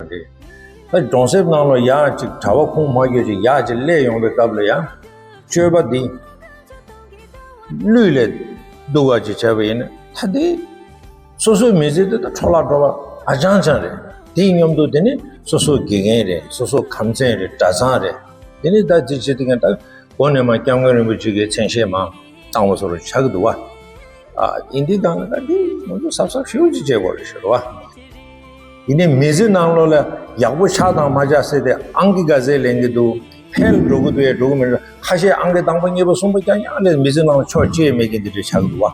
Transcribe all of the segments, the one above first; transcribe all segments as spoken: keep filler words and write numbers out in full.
རེད། ད་གྲོང་གསེབ་ནང་ལ་ཡག་ཅིག་གྲྭ་པ་ཁུངས་མ་འཁྱོལ་ཅིག་ཡག་ཅིག་སླེབས་ཡོང་པའི་སྐབས་ལ་ཡང་སྤྱོད་པ་འདི་ལུས་ལས་སྡུག་པ་ཅིག་བྱས་པ་ཡིན་ན། ད་དེ་སོ་སོའི་མི་ཚེ་དེ་ད་འཕྲོ་བརླག་འགྲོ་བ་ཨ་ཅང་ཅང་རེད། དེའི་མཉམ་དུ་དེ་ནི་སོ་སོའི་དགེ་རྒན་རེད། སོ་སོའི་ཁམས་ཚན་རེད། གྲྭ་ཚང་རེད། དེ་ནི་ད་ཅི་བྱེད་དེ་ཀྱང་ད་གོ་ནས་མ་སྐྱབས་མགོན་རིན་པོ་ཆེ་གི་མཚན་ཤས་མ་བཏང་བ་སོགས་ཆགས་ཀྱི་འདུག་བ། ཨ་ཡིན་དེ་གང་ལ་ད་དེ་ང་ཚོ་གཟབ་གཟབ་ཞེ་པོ་ཅིག་བྱེད་དགོས་རེད་ཟེར་བ། ཡིན་ནའི་མི་ཚེ་ནང་ལོགས་ལ་ཡག་པོ་ཆགས་དང་མ་ཆགས་ཟེར་ཏེ་ཨང་ཀི་ག་ཚད་ལེན་གྱི་འདུག་ཕལ་འགྲོ་གི་འདུག་ཡ་འགྲོ་གི་མི་འདུག་ཁ་ཤས་ཨང་ཀི་དང་པོ་གཉིས་པ་གསུམ་པ་རྐྱང་རྐྱང་ལས་མི་ཚེ་ནང་ལ་ཕྱོགས་གཅིག་མེད་མཁན་དེ་འདྲ་ཆགས་ཀྱི་འདུག་བ།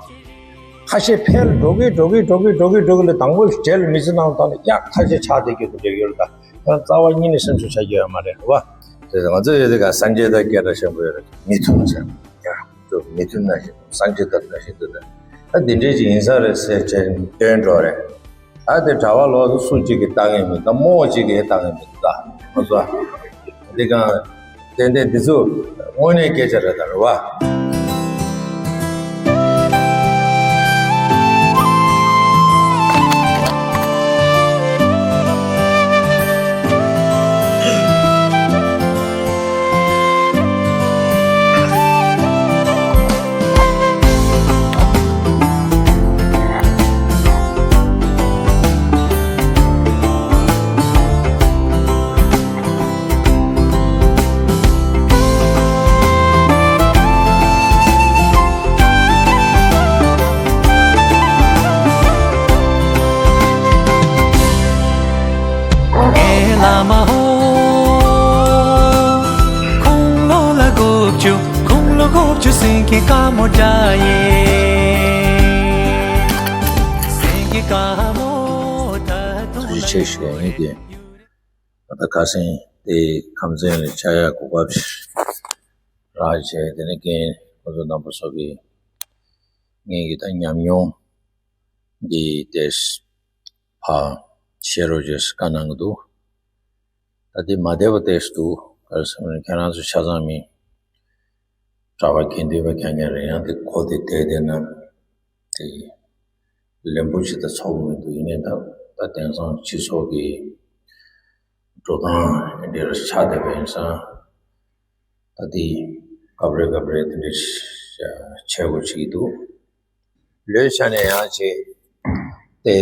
ཁ་ཤས་ཕལ་འགྲོ་གི་འགྲོ་གི་འགྲོ་གི་འགྲོ་གི་འགྲོ་གི་ལས་དང་པོ་རྗེས་ལ་མི་ཚེ་ནང་ལ་ད་ཡག་ཁ་ཤས་ཆགས་བསྡད་ཀྱི་འདུག་ལས་ཡོད་རེད། ད་ཡང་རྩ་བ་ཉིད་ནས་སེམས་གསོ་བྱ་རྒྱུ་ཡོད་མ་རེད་བ། དེ་ང་ཚོ་ཡོད་དེ་ག་སངས་རྒྱས་དང་སྐད་གྲགས་ཆེན་པོ་ཡོད་རེད། མི་མཐུན་ཟེར་ཡ་ཚོ་མི་མཐུན་ན་ཞིག་སངས་རྒྱས་དང་འདྲ་ཞིག་འདུག་ད་ད་འདི་འདྲས་ཅིག་ཡིན་ས་རེད་ཟེར་བྱས་སྟོན་འགྲོ་རེད། ཨ་དེ་གྲྭ་པ་ལོག་སུ་གཅིག་གིས་ལྟ་མཁན་མི་འདུག་རྨོ་གཅིག་གིས་ལྟ་མཁན་མི་འདུག་ད་ང་ཚོ་འདི་གང་ཏན་ཏན་འདི་ཚོ་དངོས་གནས་སྐད་ཆ་རེད་ད་རེད་བ། ཨེ་བླ་མ་ཧོ། ཁོང་ལོ་ལ་དགོ་བཅུ། ཁོང་ལོ་དགོ་བཅུ་སེང་གེ་དཀར་མོ་འདྲ་ཡེ། སེང་གེ་དཀར་མོ་ད་དུང་ཐུགས་རྗེ་ཆེ་ཞུ་བ་ཡིན་ཏེ། ད་ཁ་སེང་དེ་ཁམས་ཚན་ལ་ཆ་ཡ་གོ་སྐབས་རག་བྱས། དེ་ནས་རྒན་ཁོ་ཚོ་རྣམ་པ་ཚོ་གིས་ངེད་ཀྱི་ད་ཉམས་མྱོང་འདི་དེ་ཕར་བཤད་རོགས་བྱས་བཀའ་གནང་གི་འདུག་ད་འདི་མ་བསྡད་པ་བསྡད་སུ་འདུག་ག་རེ་ཟེར་ན་ཁྱེད་རང་ཚོ་ཆ་ཚང་མི་གྲྭ་པ་དགེ་འདུན་པ་རྐྱང་རྐྱང་རེད། ཡང་དེ་གོ་དེ་བསྡད་བསྡད་ན་དེ་ལན་པོ་ཆེ་ད་ཚོགས་མི་འདུག་ཡིན་ནའི་ད་ད་དེང་སང་སྤྱི་ཚོགས་ཀྱི་འགྲོ་སྟངས་འདི་འདྲ་ཆགས་བསྡད་པ་ཡིན་ཙང་། ད་དེ་སྐབས་རེ་སྐབས་རེ་དེ་འདྲ་བྱེད་དགོས་ཀྱི་འདུག་ལོས་ཆ་ནས་ཡང་ཅིག་ཏེ་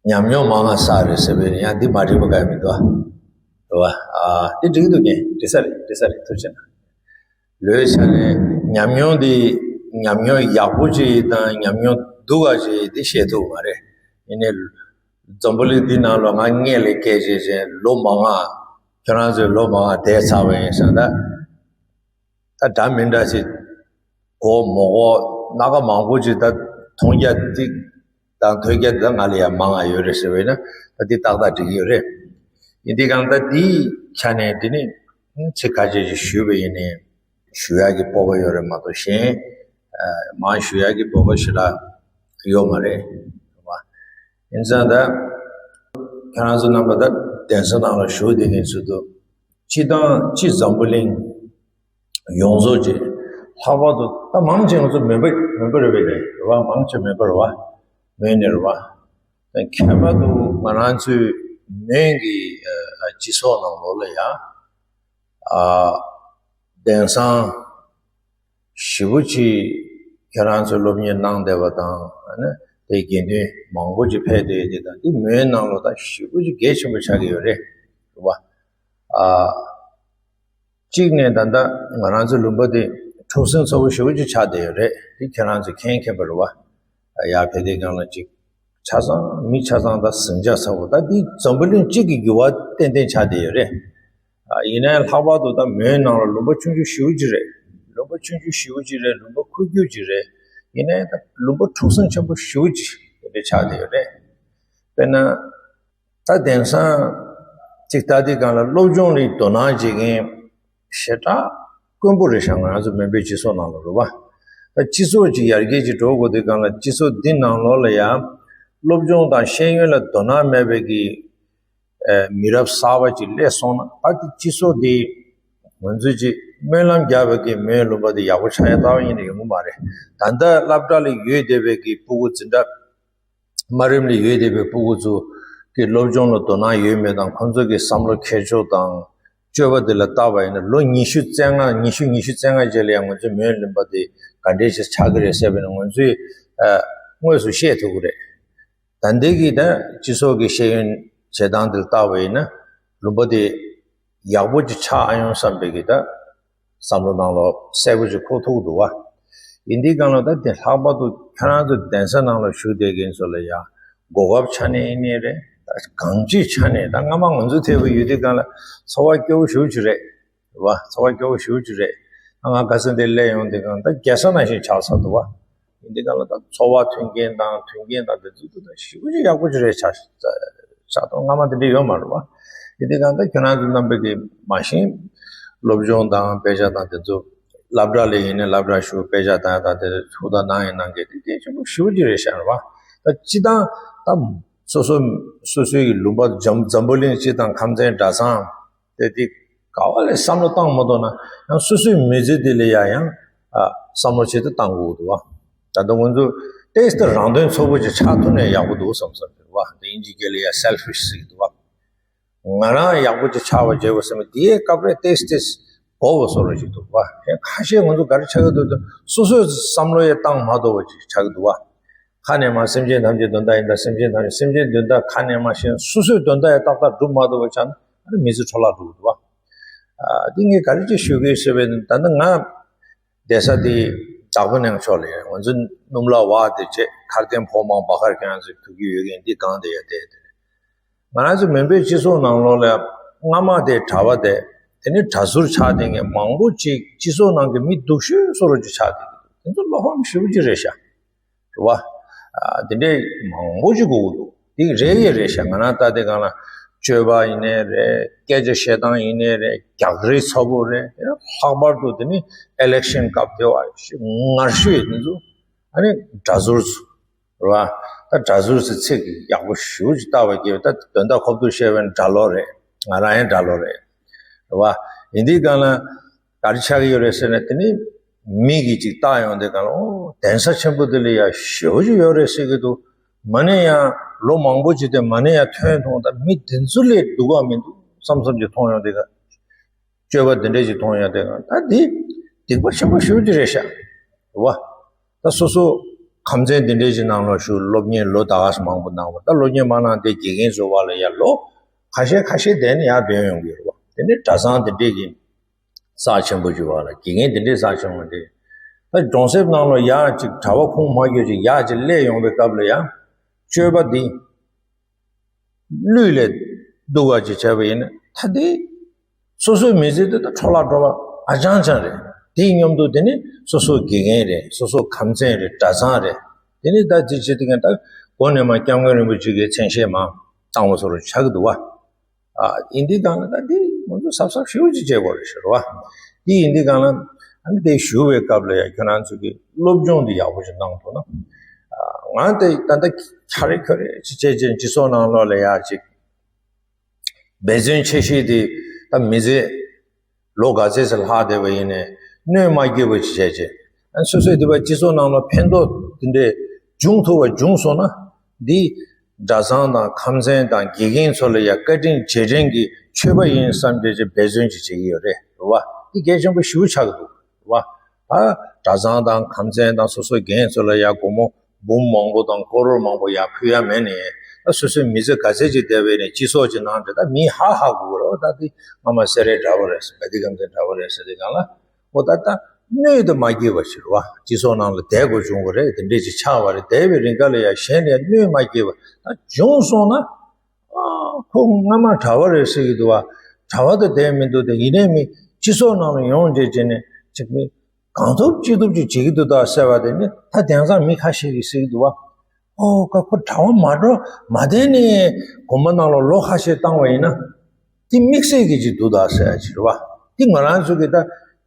ཉམས་མྱོང་མང་ང་ས་རེད་ཟེར་བས་ཡང་འདི་མ་འགྲིག་པ་ག་མི་འདུག་ཨ། རེད་བ། ཨ་འདི་འགྲིག་འདུག་ངས་འགྲིག་ས་རེད། འགྲིག་ས་རེད། ཐུགས་རྗེ་གནང་། ལོས་ཆ་ནས་ཉམས་མྱོང་འདི་ཉམས་མྱོང་ཡག་པོ་ཅིག་དང་ཉམས་མྱོང་སྡུག་ག་ཅིག་འདི་བཤད་ཐུབ་མ་རེད། ཡིན་ནའི་འཛམ་བུ་གླིང་འདི་ནང་ལ་ང་སྔས་ལ་སྐད་ཆ་བྱས་ལོ་མང་ང་ཁྱོད་རང་ཚོས་ལོ་མང་ང་བསྡད་ཚར་བ་ཡིན་ཙང་ད། ད་འདྲ་མི་འདྲ་ཞིག་གོ་མོ་གོ་སྣ་ཁ་མང་པོ་ཅིག་ད་མཐོང་རྒྱ་ཏིག་དང་ཐོས་རྒྱ་ད་ང་ལ་ཡང་མང་ང་ཡོད་རེད་ཟེར་བས་ན་ད་འདི་ཏག་ཏག་འགྲིག་གི་ཡོད་རེད། ཡིན་དེ་གང་ད་འདིའི་ཆ་ནས་འདི་ནི་ཚིག་ཁ་ཤས་ཅིག་ཞུས་པ་ཡིན་ནའི་ཞུ་ཡག་གི་སྤོབས་པ་ཡོད་རེད་མ་གཏོགས་གཞན་མང་ཞུ་ཡག་གི་སྤོབས་པ་ཞེ་དྲག་ཡོད་མ་རེད། ཡིན་ཙང་ད་ཁྱེད་རང་ཚོ་རྣམ་པ་ད་གདན་ས་ནང་ལ་བཞུགས་བསྡད་མཁན་ཚོ་དུ་སྤྱི་བཏང་སྤྱི་འཛམ་བུ་གླིང་ཡོངས་རྫོགས་ཀྱི་ལྷག་པར་དུ་ད་མང་ཆེ་ང་ཚོ་མོན་པ་མོན་པ་རེད་པས་རེད་བ། མང་ཆེ་མོན་པ་རེད་བ། མོན་ནས་རེད་བ། ད་ཁྱད་པར་དུ་ང་རང་ཚོའི་མོན་གྱི་ཨ་སྤྱི་ཚོགས་ནང་ལོགས་ལ་ཡང་ཨ་གདན་སའང་ཞེ་པོ་ཅིག་ཁྱེད་རང་ཚོས་སློབ་གཉེར་གནང་བསྡད་པ་དང་ཨ་ནི་དེ་དགེ་འདུན་མང་པོ་ཅིག་ཕེབས་བསྡད་དེ་དང་དེ་མོན་ནང་ལོགས་ད་ཞེ་པོ་ཅིག་གལ་ཆེན་པོ་ཆགས་ཀྱི་ཡོད་རེད་རེད་བ། ཨ། གཅིག་ནས་ད་ལྟ་ང་རང་ཚོའི་ལུང་པ་དེ་འཁྲུག་ཟིང་ཚ་པོ་ཞེ་པོ་ཅིག་ཆགས་བསྡད་ཡོད་རེད། དེ་ཁྱེད་རང་ཚོས་མཁྱེན་མཁྱེན་པ་རེད་བ། ཡར་ཕེབས་དུས་སྒང་ལ་ཅིག་ཆ་ཚང་མི་ཆ་ཚང་ད་ཟིང་ཆ་ཚ་པོ་ད་འདི་འཛམ་བུ་གླིང་གཅིག་གི་འགྱུར་བ་ཏན་ཏན་ཆགས་བསྡད་ཡོད་རེད། ཡིན་ནའི་ལྷག་པར་དུ་ད་མོན་ནང་ལ་ལུང་པ་ཆུང་ཆུང་ཞེ་པོ་ཅིག་རེད། ལུང་པ་ཆུང་ཆུང་ཞེ་པོ་ཅིག་རེད། ལུང་པ་ཁུག་ཀྱོག་ཅིག་རེད། ཡིན་ནའི་ད་ལུང་པ་འཁྲུག་ཟིང་ཆེན་པོ་ཞེ་པོ་ཅིག་དེ་འདྲ་ཆགས་བསྡད་ཡོད་རེད། དཔེར་ན། ད་དེང་སང་ཅིག་ལྟ་དུས་སྒང་ལ་སློབ་སྦྱོང་ལ་དོ་སྣང་བྱེད་མཁན་ཞེ་དྲག་དཀོན་པོ་རེད་ཤག་ང་རང་ཚོ་མོན་པའི་སྤྱི་ཚོགས་ནང་ལ་རེད་བ། ད་སྤྱི་ཚོགས་ཅིག་ཡར་རྒྱས་ཅིག་འགྲོ་དགོས་དུས་སྒང་ལ་སྤྱི་ཚོགས་འདི་ནང་ལོགས་ལ་ཡང་སློབ་སྦྱོང་དང་ཤེས་ཡོན་ལ་དོ་སྣང་མེད་པའི་གི་ཨེ་མི་རབས་གསར་པ་ཅིག་སླེབས་སོང་ན་ད་དེ་སྤྱི་ཚོགས་འདི་ང་ཚོས་ཅིག་སྨོན་ལམ་རྒྱག་པའི་གི་མོན་ལུང་པ་འདི་ཡག་པོ་ཆགས་ཡ་རྩ་བ་ཉིད་ནས་ཡོང་གི་མ་རེད། ད་ལྟ་སློབ་གྲྭ་ལ་ཡོད་བསྡད་པའི་གི་སྤུ་གུ་འཛིན་གྲྭ། དམའ་རིམ་ལ་ཡོད་བསྡད་པའི་སྤུ་གུ་ཚོ་ གི་སློབ་སྦྱོང་ལ་དོ་སྣང་ཡོད་མེད་དང་། ཁོང་ཚོ་གི་བསམ་བློ་འཁྱེར་ཕྱོགས་དང་སྤྱོད་པ་དེ་ལ་བལྟས་པ་ཡིན་ན། ལོ་ཉི་ཤུ་རྩ་ལྔ། ཉི་ཤུ་ཉི་ཤུ་རྩ་ལྔ་རྗེས་ལ་ཡང་ང་ཚོའི་མོན་གླིང་པ་དེ་ག་འདྲས་ཅིག་ཆགས་ཀྱི་རེད་ཟེར་བ་ནི་ང་ཚོས་ཨ་དངོས་སུ་ཤེས་ཐུབ་ཀྱི་རེད། ད་ལྟའི་གི་ད་སྤྱི་ཚོགས་ཀྱི་ཤེས་ཡོན་བྱེད་སྟངས་དེ་ལ་བལྟས་པ་ཡིན་ན། ལུང་པ་དེ་ཡག་པོ་ཅིག་ཆགས་ཨ་ཡོང་བསམ་པའི་གི་ད་བསམ་བློ་ནང་ལོགས་གསལ་པོ་ཅིག་འཁོར་ཐུབ་འདུག་བ། ཡིན་དུས་གང་ལ་ད་དེ་ལྷག་པར་དུ་ཁྱོད་རང་ཚོ་གདན་ས་ནང་ལ་བཞུགས་བསྡད་མཁན་ཚོ་ལ་ཡང་གོ་སྐབས་ཆ་ནས་ཡིན་ནའི་རེད། ད་གང་ཅིའི་ཆ་ནས། ད་སྔ་མ་ང་ཚོ་ཐེ་བོ་ཡོད་དུས་གང་ལ་ཚོར་བ་སྐྱོ་བོ་ཞེ་པོ་ཅིག་རེད་བ། ཚོར་བ་སྐྱོ་བོ་ཞེ་པོ་ཅིག་རེད། ད་ང་ག་ཚོད་འདིར་སླེབས་ཡོང་དུས་གང་ལ་ད་རྒྱལ་ས་ནང་བཞིན་ཆགས་ཚར་འདུག་བ། ཡིན་དུས་གང་ལ་ད་ཚོར་བ་མཐུན་རྐྱེན་དང་མཐུན་རྐྱེན་དང་དེ་ཚོ་ད་ཞེ་པོ་ཅིག་ཡག་པོ་ཅིག་རེད། ཆགས་ཆགས་དང་སྔ་མ་དེ་འདྲ་ཡོད་མ་རེད་བ། ཡིན་དུས་གང་ལ་ད་ཁྱོད་རང་ཚོ་རྣམ་པ་གི་མ་གཞི་སློབ་སྦྱོང་དང་དཔེ་ཆ་དང་དེ་ཚོ་སློབ་གྲྭ་ལ་ཡིན་ནའི་སློབ་གྲྭ་ཞུ། དཔེ་ཆ་དང་དང་དེ་ཚོ་ད་གནང་ཡིན་གནང་གི་དེ་གལ་ཆེན་པོ་ཞེ་པོ་ཅིག་རེད་ཤག་རེད་བ། ད་སྤྱིར་བཏང་ད་སོ་སོ་སོ་སོའི་གི་ལུང་པ་འཛམ་འཛམ་བུ་གླིང་སྤྱི་དང་ཁམས་ཚན་གྲྭ་ཚང་དེ་དེ་ག་བ་ལ་བསམ་བློ་བཏང་མ་ཐུབ་ན་ཡང་སོ་སོའི་མི་ཚེ་དེ་ལ་ཡང་ཡང་ཨ་བསམ་བློ་ཆེད་དུ་བཏང་དགོས་འདུག་བ། ད་ལྟ་ང་ཚོ་ཏོག་ཙམ་རང་དོན་ཚོགས་པ་ཅིག་ཆགས་ཐུབ་ན་ཡག་པོ་འདུག་བསམ་བསམ་གྱི་རེད་བ། དེ་དབྱིན་ཇིའི་སྐད་ལ་ཡང་selfish་ཟེར་གྱི་འདུག་བ། ང་རང་ཡག་པོ་ཅིག་ཆགས་པ་བྱེད་དགོས་བསམ་པའི་དེའི་སྐབས་རེ་ཏོག་ཙམ་ཏོག་ཙམ་དགོས་པ་བཟོ་འདྲ་ཅིག་འདུག་བ། ཡང་ཁ་ཤས་ང་ཚོ་ག་རེ་ཆགས་ཀྱི་འདུག་ཟེར་ན་སོ་སོས་བསམ་བློ་ཡང་བཏང་མ་ཐུབ་པ་ཅིག་ཆགས་ཀྱི་འདུག་བ། ཁ་ནས་མར་སེམས་ཅན་ཐམས་ཅད་དོན་དག་ཡིན་ད། སེམས་ཅན་ཐམས་ཅད། སེམས་ཅན་དོན་དག་ཁ་ནས་མར་བཤད་ན་སོ་སོའི་དོན་དག་ཡང་ཏག་ཏག་སྒྲུབ་མ་ཐུབ་པ་ཆགས་ན་ཨ་ནི་མི་ཚེ་འཕྲོ་བརླག་འགྲོ་གི་འདུག་བ། ཨ་འདི་ངས་ག་རེ་ཅིག་ཞུ་གི་ཡོད་ཟེར་བས་ན། ད་ནི་ང་བསྡད་ས་དེ་དྭགས་པོ་གནས་མཆོག་ལ་ཡོད། ང་ཚོ་སྣུམ་ལ་བ་དེ་བྱས་ཁར་ཏན་ཕོ་མང་བ་ཁར་ཁྱེད་རང་ཚོས་ཐུག་གི་ཡོད་མཁན་འདི་སྒང་དེ་ཡ་བསྡད་དེ། ང་རང་ཚོ་མོན་པའི་སྤྱི་ཚོགས་ནང་ལོགས་ལ་སྔ་མ་དེ་གྲྭ་པ་དེ་དེ་ནི་གྲྭ་ཟུར་ཆགས་བསྡད་མཁན་མང་པོ་ཅིག་སྤྱི་ཚོགས་ནང་གི་མི་སྡུག་ཤོས་བཟོ་འདྲ་ཅིག་ཆགས་བསྡད་ཀྱི་འདུག་དེ་ཚོ་བློ་ཕམ་ཞེ་པོ་ཅིག་རེད་ཤག་རེད་བ། ཨ་དེ་འདྲའི་མང་པོ་ཅིག་གོ་གི་འདུག་དེ་རེད་ཡ་རེད་ཤག་ང་རང་ལྟ་དེ་སྒང་ལ་སྤྱོད་པ་ཡིན་ནའི་རེད། སྐད་ཆ་བཤད་སྟངས་ཡིན་ནའི་རེད། རྒྱག་རེས་ཚ་པོ་རེད། དེ་ལྷག་པར་དུ་དེ་ནི་ཨི་ལེག་ཤན་སྐབས་དེ་བ་ཞིག་ངར་ཤོས་དེ་ཚོ་ཨ་ནི་གྲྭ་ཟུར་ཚོ་རེད་བ། ད་གྲྭ་ཟུར་ཚོའི་ཚིག་གི་ཡག་པོ་ཞེ་པོ་ཅིག་བཏགས་པ་གི་ད་དོན་དག་ཁོབ་ཏུ་བཤད་པའི་གྲྭ་ལོག་རེད། ང་རང་ཡང་གྲྭ་ལོག་རེད། རེད་བ། ཡིན་དུས་སྒང་ལ་ག་རེ་ཆགས་ཀྱི་ཡོད་རེད་ཟེར་ན། དེ་ནི་མི་གིས་ཅིག་བལྟས་ཡོང་དུས་སྒང་ལ་ཨོ་གདན་ས་ཆེན་པོ་འདི་ལ་ཡ་ཞེ་པོ་ཅིག་ཡོད་རེད་ཟེར་གྱི་འདུག་མ་ཎི་ཡང་ལོ་མང་པོ་ཅིག་དེ་མ་ཎི་ཡང་ཐོན་མཐོང་། ད་མི་འདི་ཚོ་ལས་སྡུག་ག་མི་འདུག་བསམ་བསམ་ཅིག་མཐོང་ཡོང་དུས་སྒང་། སྤྱོད་པ་འདི་འདྲས་ཅིག་མཐོང་ཡོང་དུས་སྒང་ད་འདི་སྡིག་པ་ཆེན་པོ་ཞེ་པོ་ཅིག་རེད་ཤག་རེད་བ། ད་སོ་སོ་ཁམས་ཚན་འདི་འདྲས་ཅིག་ནང་ལོགས་ཞུགས། སློབ་གཉེར་ལོ་ད་ག་ས་མང་པོ་གནང་བ། ད་སློབ་གཉེར་མ་གནང་དེ་དགེ་རྒན་བཟོ་བ་ལ་ཡ་ལོ་ཁ་ཤས་ཁ་ཤས་བསྡད་ནས་ཡར་ཐོན་ཡོང་གི་རེད་བ། དེ་ནས་གྲྭ་ཚང་འདི་འདྲས་ཀྱི་རྩ་ཆེན་པོ་ཅིག་བ་ལ། དགེ་རྒན་འདི་འདྲས་རྩ་ཆེན་པོ་འདི། ད་གྲོང་གསེབ་ནང་ལོགས་ཡག་ཅིག་གྲྭ་པ་ཁུངས་མ་འཁྱོལ་ཅིག་ཡག་ཅིག་སླེབས་ཡོང་བའི་སྐབས་ལ་ཡ་སྤྱོད་པ་འདི་ལུས་ལས་སྡུག་པ་ཅིག་བྱས་པ་ཡིན་ན་ད་དེ་སོ་སོའི་མི་ཚེ་འདི་ད་འཕྲོ་བརླག་འགྲོ་བ་ཨ་ཅང་ཅང་རེད། དེའི་མཉམ་དུ་དེ་ནི་སོ་སོ་དགེ་རྒན་རེད། སོ་སོ་ཁམས་ཚན་རེད། གྲྭ་ཚང་རེད། དེ་ནི་ད་དེ་བྱེད་དུས་ཀྱང་ད་མགོ་ནས་མར་སྐྱབས་མགོན་རིན་པོ་ཆེ་གི་མཚན་ཤས་མར་བཏང་བ་བཟོ་འདྲ་ཆགས་ཀྱི་འདུག་བ། ཨ་ཡིན་དུས་སྒང་ལ་ད་འདི་ང་ཚོ་གཟབ་གཟབ་ཞེ་པོ་ཅིག་བྱེད་དགོས་རེད་ཟེར་བ། འདི་ཡིན་དུས་སྒང་ལ་ཨ་ནི་དེ་ཞུ་བའི་སྐབས་ལ་ཡང་ཁྱོད་རང་ཚོ་གི་སློབ་སྦྱོང་འདི་ཡག་པོ་ཅིག་གནང་ཐུབ་ན། ཨ་ང་དེ་ད་ལྟ་ཁྱ་རེ་ཁྱོ་རེ་ཅིག་བྱས་བྱས་སྤྱི་ཚོགས་ནང་ལོགས་ལ་ཡ་ཅིག་འབད་བརྩོན་ཆེ་ཤོས་དེ་ད་མི་ཚེ་ལོ་ག་ཚད་ཅིག་ལྷག་བསྡད་པ་ཡིན་ནའི་གནོད་མ་སྐྱེལ་བ་ཅིག་བྱས་བྱས། ཨ་སོ་སོས་དེ་བ་སྤྱི་ཚོགས་ནང་ལ་ཕན་ཐོགས་དེ་འདྲས་འབྱུང་ཐུབ་པ་བྱུང་སོང་ན། འདི་གྲྭ་ཚང་དང་ཁམས་ཚན་དང་དགེ་རྒན་ཚོ་ལ་ཡ་བཀའ་དྲིན་རྗེས་དྲན་གྱི་མཆོད་པ་ཡིན་བསམ་བྱས་བྱས་འབད་བརྩོན་ཅིག་བྱེད་ཀྱི་ཡོད་རེད། རེད་བ། འདི་གལ་ཆེན་པོ་ཞེ་པོ་ཆགས་ཀྱི་འདུག་རེད་བ། ད་གྲྭ་ཚང་དང་ཁམས་ཚན་དང་སོ་སོ་རྒན་ཚོ་ལ་ཡ་སྒོར་མོ་འབུམ་མང་པོ་དང་ཀོ་རོར་མང་པོ་ཡ་ཕུལ་ཡ་མེད་ནས། ད་སོ་སོའི་མི་ཚེ་ག་ཚད་ཅིག་བསྡད་པའི་ནས་སྤྱི་ཚོགས་ཀྱི་ནང་དེ་ད་མིས་ཧ་ཧ་གོ་གི་རེད་བ། ད་འདི་སྔ་མ་སེ་རའི་གྲྭ་པ་རེད་ཟེར། བ་ཏི་ཀན་གྱི་གྲྭ་པ་རེད་ཟེར་དེ་གང་ལ། འོ་ད་ལྟ་སྣོད་དུ་མ་སྐྱེས་པ་ཞིག་རེད་བ། སྤྱི་ཚོགས་ནང་ལ་བསྡད་དགོས་བྱུང་བ་རེད། དེ་འདྲས་ཅིག་ཆགས་པ་རེད། བསྡད་པའི་རིང་ག་ལ་ཡ་གཞན་ལ་ཡ་སྣོད་མ་སྐྱེས་པ་ད་བྱུང་སོང་ན། ཨ་ཁོ་སྔ་མ་གྲྭ་པ་རེད་ཟེར་གྱི་འདུག་བ། གྲྭ་པ་དང་བསྡད་མི་འདུག་དེ་ཡིན་ནའི་མི་སྤྱི་ཚོགས་ནང་ལ་ཡོང་བྱས་བྱས་ནས་ཅིག་མི་གང་ཐུབ་ཅི་ཐུབ་ཅིག་བྱེད་ཀྱི་འདུག་ད་ཟེར་བ་དེ་ནི་ད་དེང་སང་མི་ཁ་ཤས་ཀྱིས་ཟེར་གྱི་འདུག་བ། ཨོ་ཁ་ཁོ་གྲྭ་པ་མ་འགྲོ་མ་བསྡད་ནས་དགོན་པ་ནང་ལ་ལོ་ཁ་ཤས་བཏང་བ་ཡིན་ན། དེ་དམིགས་བསལ་གྱི་ཅིག་འདུག་ད་ཟེར་ཡ་ཅིག་རེད་བ། དེ་ང་རང་ཚོ་གི་ད་